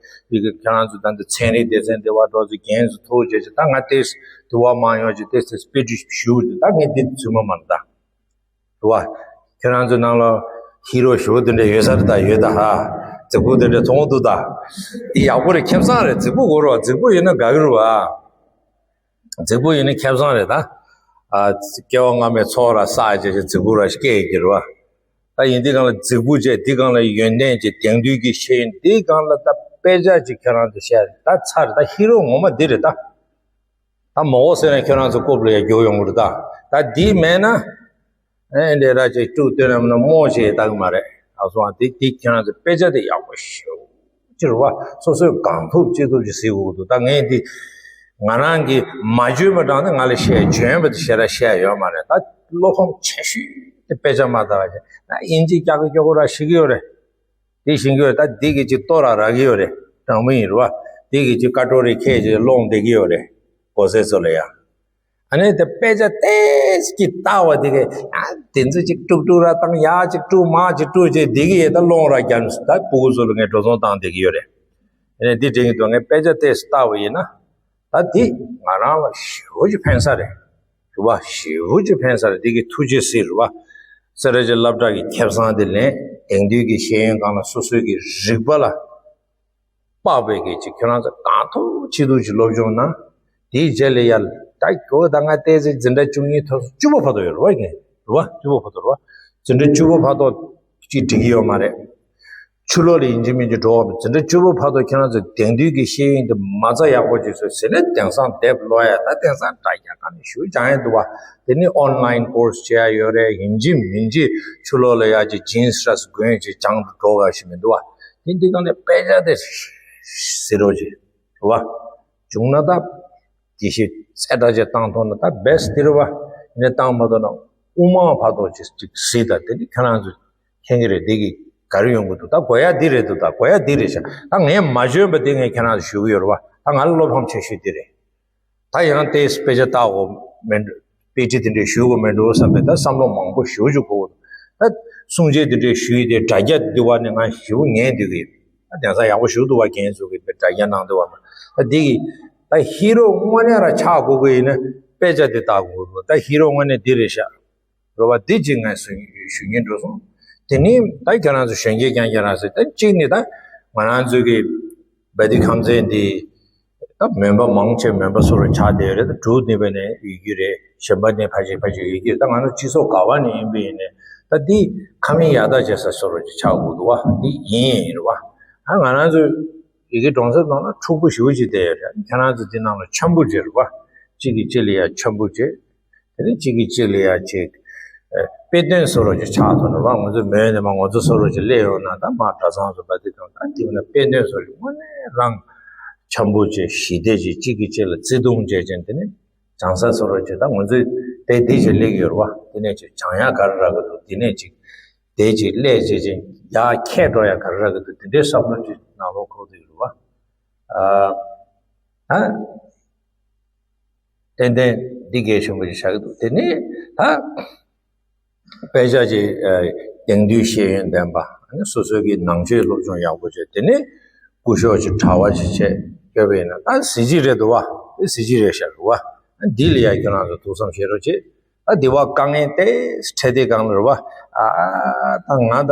ཡི་གེ་ཁྱེད་རང་ཚོ་ད་འདི་ཚན་རིག་སྡེ་ཚན་དེ་བ་འགྲོ་ཚོ་རྒན་ཚོ་ཐུག་བྱས་ཅིག་ད་ང་ལྟའི་དེ་བ་མ་ཡོང་ཅིག་ལྟའི་དཔེ་ཁྲིད་ཞུ་དགོས་དེ་ད་ངས་འདི་ཚུད་མ་མ་རེད་ད། རེད་བ། ཁྱེད་རང་ཚོའི་ནང་ལ་ཧི་རོ་ཞེ་པོ་དེ་འདྲ་ཡོད་ས་རེད་ད། ཡོད་ད་ཧ། རྫིག་པོ་དེ་འདྲ་མཐོང་འདུག་ད། ཡག་པོ་རེད། ཁེ་བཟང་རེད། རྫིག་པོ་དགོས་རེད་བ། རྫིག་པོ་ཡིན་ན་དགའ་གི་རེད་བ། རྫིག་པོ་ཡིན་ན་ཁེ་བཟང་རེད་ད། ཨ། སྐྱེ་བ་སྔ་མའི་ཚོགས་ར་བསགས་བྱས་ཅིག་རྫིག་པོ་ར་སྐྱེ་ཡི་གི་རེད་བ། ད་ཡིན་དེ་སྒང་ལ་རྫིག་པོ་བྱས་དེ་སྒང་ལ་ཡོན་ཏན་ཅིག་དེང་དུས་ཀྱི་ཤེས་ཡོན་དེ་སྒང་ལ་ད་དཔེ་ཆ་ཅིག་ཁྱེད་རང་ཚོ་བཤད་ད་ཚར་ད། ཧི་རོ་ངོ་མ་འདི་རེད་ད། ད་མོ་གོ་ཟེར་ན་ཁྱོད་རང་ཚོ་རྐུབ་ལ་ཡ་རྒྱུག་ཡོང་གི་རེད་ད། ད་འདི་མེད་ན། ཨེ་འདྲེ་ར་ཅིག་དཀྲུག་སྟོན་ནམ་ན་རྨོ་ཞེས་ལྟ་གི་མ་རེད། ཨ་སོང་ཨ་དེ་དེ་ཁྱེད་རང་ཚོ་དཔེ་ཆ་དེ་ཡག་པོ་ཞེ་པོ་ཅིག་རེད་བ། སོ་སོས་གང་ཐུབ་ཅི་ཐུབ་ཅིག་གཟིགས་དགོས་འདུག་ད་ངས་འདི་ང་རང་གིས་མ་འཇོན་པ་དྲངས་ནས་ང་ལ་བཤད། འཇོན་པ་དེ་ཞེ་དྲག་བཤད་ཡོད་མ་རེད། ད་བློ་ཕམ་ཆེ་ཤོས་དེ་དཔེ་ཆ་མ་ལྟ་བ་ཅིག་ད་དབྱིན་ཇི་སྐྱག་གི་སྐྱོ་གོ་ར་ཤི་གི་ཡོད་རེད། དེ་བཞིན་གྱི་ད་འདི་གི་ཅིག་ལྟོ་ར་རག་གི་ཡོད་རེད། གྲངས་མི་ཡིན་རེད་བ། འདི་གི་ཅིག་ཀ་ཊོ་རི་ཁྱེར་ཅིག་སློང་བསྡད་ཀྱི་ཡོད་རེད། གོ་སའི་ཚོ་ལ་ཡ། ཨ་ནི་དེ་དཔེ་ཆ་ཏོག་ཙམ་ཅིག་ལྟ་བ་དེ་གི་ཡ་དེ་ཚོ་ཅིག་དཀྲུག་དཀྲུག་ར་བཏང་། ཡ་ཅིག་དཀྲུག་མ་ཅིག་དཀྲུག་བྱས་འདི་གི་ཡ་ད་སློང་ར་རྒྱབ་ནས་ད་ཕྲུ་གུ་ཚོ་ལ་ངས་འགྲོ་སོང་བཏང་བསྡད་ཀྱི་ཡོད་རེད། ཨ་ནི་འདི་དྲན་གྱི་འདུག་ངས་དཔེ་ཆ་ཏོག་ཙམ་ལྟ་བ་ཡིན་ན། ད་འདི་ང་རང་ལ་ཞེ་པོ་ཅིག་ཕན་ས་རེད། རེད་བ། ཞེ་པོ་ཅིག་ཕན་ས་རེད། འདི་གི་ཐུགས་རྗེ་གཟིགས་རེད་བ། སེ་ར་བྱེས་སློབ་གྲྭ་གི་ཁེ་བཟང་དེ་ལེན། དེང་དུས་ཀྱི་ཤེས་ཡོན་སྒང་ལ་སོ་སོའི་གི་རིག་པ་ལ་དཔག་པའི་གི་ཅིག་ཁྱོད་རང་ཚོ་གང་ཐུབ་ཅི་ཐུབ་ཅིག་སློབ་སྦྱོང་གནང་། དེའི་རྗེས་ལ་ཡར་ད་ཁྱོད་ད་ང་བལྟས་ཚེ་འཛིན་གྲྭ་བཅུ་གཉིས་ཐོན་སོང་། བཅུ་པ་བར་དུ་ཡོད་རེད་བ། ངས་རེད་བ། བཅུ་པ་བར་དུ་རེད་བ། འཛིན་གྲྭ་བཅུ་པ་བར་དུ་ཅིག་འགྲིག་གི་ཡོད་མ་རེད། ཕྱི་ལོགས་ལ་ཡིན་གཅིག་མིན་གཅིག་འགྲོ་བ་མི། འཛིན་གྲྭ་བཅུ་པ་བར་དུ་ཁྱེད་རང་ཚོས་དེང་དུས་ཀྱི་ཤེས་ཡོན་དེ་མ་རྩ་ཡག་པོ་ཅིག་བཟོས་ཟེར་ནས་དེང་སང་དེབ་ཀློག་ཡ་ད་དེང་སང་དྲ་རྒྱ་སྒང་ནས་ཞེ་པོ་སྦྱང་ཡ་འདུག་བ། དེ་ནི་ཨོན་ལའིན་ཀོར་སི་བྱེད་ཡ་ཡོད་རེད། ཡིན་གཅིག་མིན་གཅིག་ཕྱི་ལོགས་ལ་ཡ་ཅིག་ཇིན་སི་ཊ་སི་གོན་ཅིག་སྦྱང་དུ་འགྲོ་ག་ཞིག་མི་འདུག་བ། དེ་འདི་སྒང་ནས་དཔེ་ཆ་དེ་གཟིགས་རོགས་གྱིས། རེད་བ། བྱུང་ན་ད་དགེ་བཤེས་ཚད་གྲངས་ཅིག་བཏང་ཐུབ་ན་ད་བེ་སི་ཊི་རེད་བ། ཡིན་ནའི་བཏང་མ་ཐུབ་ན་དབུ་མ་བར་དུ་ཅིག་ཅིག་གཟིགས་དང་། དེ་ནི་ཁྱེད་རང་ཚོས་མཁྱེན་གྱི་རེད། འདི་གི་ག་རེ་ཡོང་གི་འདུག་ད་དགོས་ཡ་འདི་རེད་འདུག་ད་དགོས་ཡ་འདི་རེད་ཤག་ད་ངས་མ་འཇོན་པ་འདི་ངས་ཁྱེད་རང་ཚོ་ཞུ་གི་ཡོད་རེད་བ། ད་ང་ལ་བློ་ཕམ་ཆེ་ཤོས་འདི་རེད། ད་ཡང་ཏོག་ཙམ་དཔེ་ཆ་ལྟ་དགོས་མེད་འགྲོ། དཔེ་ཁྲིད་འདི་འདྲས་ཞུ་དགོས་མེད་འགྲོ་བསམ་པའི་ད་བསམ་བློ་མང་པོ་ཞེ་པོ་ཅིག་འཁོར་གྱི་འདུག་ད་གསུང་ཆོས་འདི་འདྲས་ཞུ་ཡི་དེ་དྲ་རྒྱ་འདི་བ་ནས་ང་ཞེ་པོ་ཉན་སྡོད་ཀྱི་ཡོད། ད་གདན་ས་ཡག་པོ་ཞིག་འདུག་བ། རྒན་ཚོ་གི་དྲ་རྒྱ་གནང་འདུག་བ། ད་འདི་གི་ད་ཧི་རོ་དངོས་གནས་ར་ཆགས་དགོས་ཀྱི་ཡིན་ན་དཔེ་ཆ་འདི་ལྟ་དགོས་འདུག་ད་ཧི་རོ་དངོས་གནས་འདི་རེད་ཤག་རེད་བ། འདི་གཅིག་ངས་ཞུ་ཞུ་སྙིང་འདོད་སོང་། དེ་ནི་ད་ཁྱེད་རང་ཚོ་གཞོན་སྐྱེས་རྐྱང་རྐྱང་རང་ཟེར། ད་གཅིག་ནི་ད་ང་རང་ཚོའི་གི་བ་ཏི་ཁང་ཚན་འདི་ད་མོན་པ་མང་ཆེ་མོན་པ་སོ་རུ་ཆགས་བསྡད་ཡོད་རེད། ད་འབྲུག་ནི་བས་ནས་ཡོད་ཀྱི་རེད། གཞན་པ་ནི་ཕ་ཅིག་ཕ་ཅིག་ཡོད་ཀྱི་རེད། ད་ང་ཚོ་སྤྱི་ཚོགས་ག་བ་ནས་ཡིན་པ་ཡིན་ནས་ད་འདི་ཁ་མིན་ཡ་ད་བྱེད་ས་སོ་རུ་ཅིག་ཆགས་དགོས་འདུག་བ། འདི་ཡིན་རེད་བ། ད་ང་རང་ཚོ་ཡི་གེ་གྲོང་གསེབ་ནང་ལ་ཕྱུག་པོ་ཞེ་པོ་ཅིག་བསྡད་ཡོད་རེད། ཁྱེད་རང་ཚོ་འདི་ནང་ལ་འཆམ་པོ་བྱེད་རེད་བ། གཅིག་གིས་གཅིག་ལ་ཡ་འཆམ་པོ་བྱེད། དེ་ནས་གཅིག་གིས་གཅིག་ལ་ཡ་གཅིག་ཨ་དཔེ་སྟོན་བཟོ་འདྲ་ཅིག་ཆགས་ཐུབ་ན་ར། ང་ཚོ་མོན་ནས་མར་ང་ཚོ་བཟོ་འདྲ་ཅིག་སླེབས་ཡོང་ན། ད་མར་གྲྭ་ཚང་ཚོ་བ་ཏི་ཁང་ད་དེ་བས་ན་དཔེ་སྟོན་བཟོ་འདྲ་ཅིག་དངོས་གནས་རང་འཆམ་པོ་བྱེད། ཞི་བདེ་བྱེད། གཅིག་གིས་གཅིག་ལ་བརྩེ་དུང་བྱེད་ཅིང་། དེ་ནས་སྦྱང་ས་བཟོ་འདྲ་ཅིག་ད་ང་ཚོའི་དེ་འདི་ཅིག་སླེབས་ཡོད་རེད་བ། དེ་ནས་ཅིག་སྦྱང་ཡག་ག་རེ་རག་གི་འདུག་དེ་ནས་ཅིག་དེ་ཅིག་སླེབས་བྱེད་ཅིང་ཡར་འཁྱེར་འགྲོ་ཡག་ག་རེ་རག་གི་འདུག་དེ་འདྲའི་བསམ་བློ་ཅིག་ནང་ལོགས་འཁོར་གྱི་ཡོད་རེད་བ། ཨ་ད། ཏན་ཏན་འདི་གལ་ཆེན་པོ་ཞིག་ཆགས་ཀྱི་འདུག་དེ་ནས་ད་དཔེ་ཆ་ཅིག་ཨ་དེང་དུས་ཤེས་ཡོན་ལྡན་པ། ཨ་ནི་སོ་སོའི་གི་ནང་ཆོས་སློབ་སྦྱོང་ཡག་པོ་བྱས། དེ་ནས་སྐུ་ཞབས་ཅིག་གྲྭ་པ་ཅིག་བྱས་ཡོད་པ་ཡིན་ན་ད་གཟི་བརྗིད་རེད་འདུག་བ། དེ་གཟི་བརྗིད་རེད་ཤག་རེད་བ། ཨ་འདི་ལ་ཡ་ཁྱོད་རང་ཚོ་ཐུགས་བསམ་བཞེས་རོགས་བྱེད། ད་འདི་བ་དཀའ་ངལ་ཏོག་ཙམ་འཕྲད་དུས་སྒང་ལ་རེད་བ། ཨ་ད་ང་ད་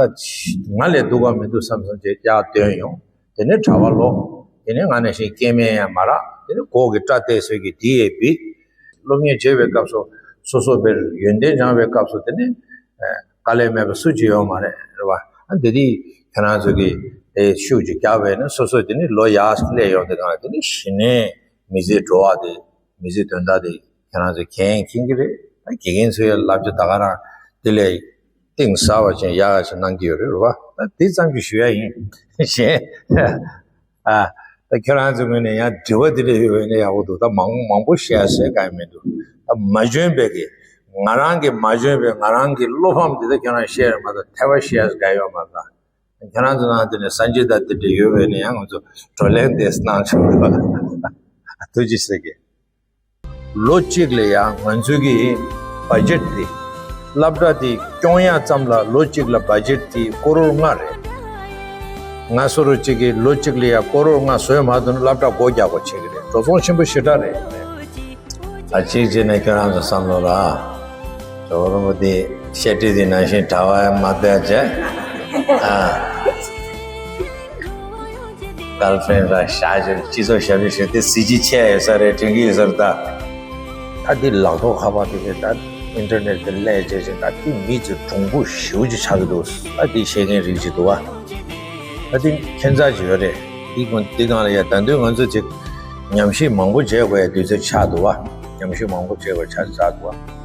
ང་ལས་སྡུག་ག་མི་འདུག་བསམ་བསམ་བྱས་ཡར་ཐོན་ཡོང་། དེ་ནས་གྲྭ་པ་ལོག་དེ་ནས་ང་ནང་བཞིན་སྐྱེ་དམན་ཡང་མ་རག་དེ་ནས་སྒོ་གི་སྐྲ་བཏེགས་སྲོལ་གྱི་དེ་ཡས་བི། སློབ་གཉེར་བྱེད་པའི་སྐབས་སུ་སོ་སོ་བེར་ཡོན་ཏན་སྦྱང་བའི་སྐབས་སུ་དེ་ནས་ཨ་དཀའ་ལས་མེད་པ་སུ་གཅིག་ཡོད་མ་རེད། རེད་བ། ཨ་འདི་དེ་ཁྱེད་རང་ཚོ་གི་དེ་ཤུགས་ཅིག་རྒྱག་པས་ན་སོ་སོ་དེ་ནས་ལོ་ཡར་སླེབས་ཡོང་དུས་སྒང་དེ་ནས་གཞི་ནས་མི་ཚེའི་བྲོ་བ་དེ་མི་ཚེའི་དོན་དག་དེ་ཁྱེད་རང་ཚོ་མཁྱེན་མཁྱེན་གྱི་རེད། ད་དགེ་རྒན་ཚོའི་བསླབ་བྱ་ད་ག་རང་དེ་ལས་གཏིང་ཟབ་པ་ཅན་ཡག་ཅིག་གནང་གི་ཡོད་རེད། རེད་བ། ད་དེ་ཙམ་གྱིས་ཞུ་ཡ་ཡིན། གཞན་ཨ་ད་ཁྱེད་རང་ཚོའི་ངོས་ནས་ཡང་དྲི་བ་དེ་འདྲ་ཡོད་པ་ཡིན་ན་ཡག་པོ་འདུག་ད་མང་མང་པོ་བཤད་ས་གང་ཡང་མི་འདུག་ད་མ་འཇོན་པའི་གི་ང་རང་གི་མ་འཇོན་པའི་ང་རང་གི་བློ་ཕམ་དེ་ད་ཁྱེད་རང་བཤད་རེད་མ་གཏོགས་ཐེ་བ་བཤད་ས་གང་ཡོད་མ་རེད། ད་ཁྱེད་རང་ཚོ་ནང་དེ་ནས་སངས་རྒྱས་ད་དེ་འདྲ་ཡོད་པ་ཡིན་ན་ཡང་ང་ཚོ་བགྲོ་གླེང་དེ་གནང་ཆོག་རེད་བ། ཐུགས་རྗེ་ཆེ་གི། ལོ་གཅིག་ལ་ཡང་ང་ཚོའི་གི་བ་ཇེཊ་དེ། སློབ་གྲྭ་དེ་སྐྱོང་ཡག་ཙམ་ལ་ལོ་གཅིག་ལ་བ་ཇེཊ་དེ་ཀོ་རོར་ལྔ་རེད། ང་སོ་རུ་གཅིག་གིས་ལོ་གཅིག་ལ་ཡང་ཀོ་རོར་ལྔ་བཟོས་མ་ཐུབ་ན་སློབ་གྲྭ་སྒོ་རྒྱག་དགོས་བྱེད་ཀྱི་རེད། འགྲོ་སོང་ཆེན་པོ་ཞེ་དྲག་རེད། ཨ་གཅིག་བྱས་ནས་ཁྱོད་རང་ཚོ་བསམ་བློ་ལ། ཇོ་བོ་རིན་པོ་ཆེ་བཤད་ཁྲིད་དེ་ནང་བཞིན་གྲྭ་པ་མ་བསྡད་བྱས། ཨ། གར་ཕྲེང་ར་བཞག་ཅིག་སྤྱི་ཚོགས་ཞབས་ཞུ་ཞུ་དེ་གཟི་བརྗིད་ཆེ་ཡོད་ས་རེད་དྲན་གྱི་ཡོད་ས་རེད་ད། ད་འདི་ལག་ཐོག་ཁ་པར་དེ་གས་ད་ཨིན་ཊར་ནེཊ་དེ་སླེབས་བྱས་ཅིག་ད་འདི་མི་ཚོ་གྲུང་པོ་ཞེ་པོ་ཅིག་ཆགས་ཀྱི་འདུག་ད་འདི་ཤེས་མཁན་རིགས་ཅིག་འདུག་བ། ད་འདི་ཁྱད་མཚར་ཅིག་ཡོད་རེད། འདི་ཀུན་འདི་སྒང་ལ་ཡ་ད་དུང་ང་ཚོ་ཅིག་ཉམས་ཞིབ་མང་པོ་བྱེད་དགོས་ཡ་དུས་ཚོད་ཆགས་འདུག་བ། ཉམས་ཞིབ་མང་པོ་བྱེད་དགོས་ཆགས་ཆགས་འདུག་བ།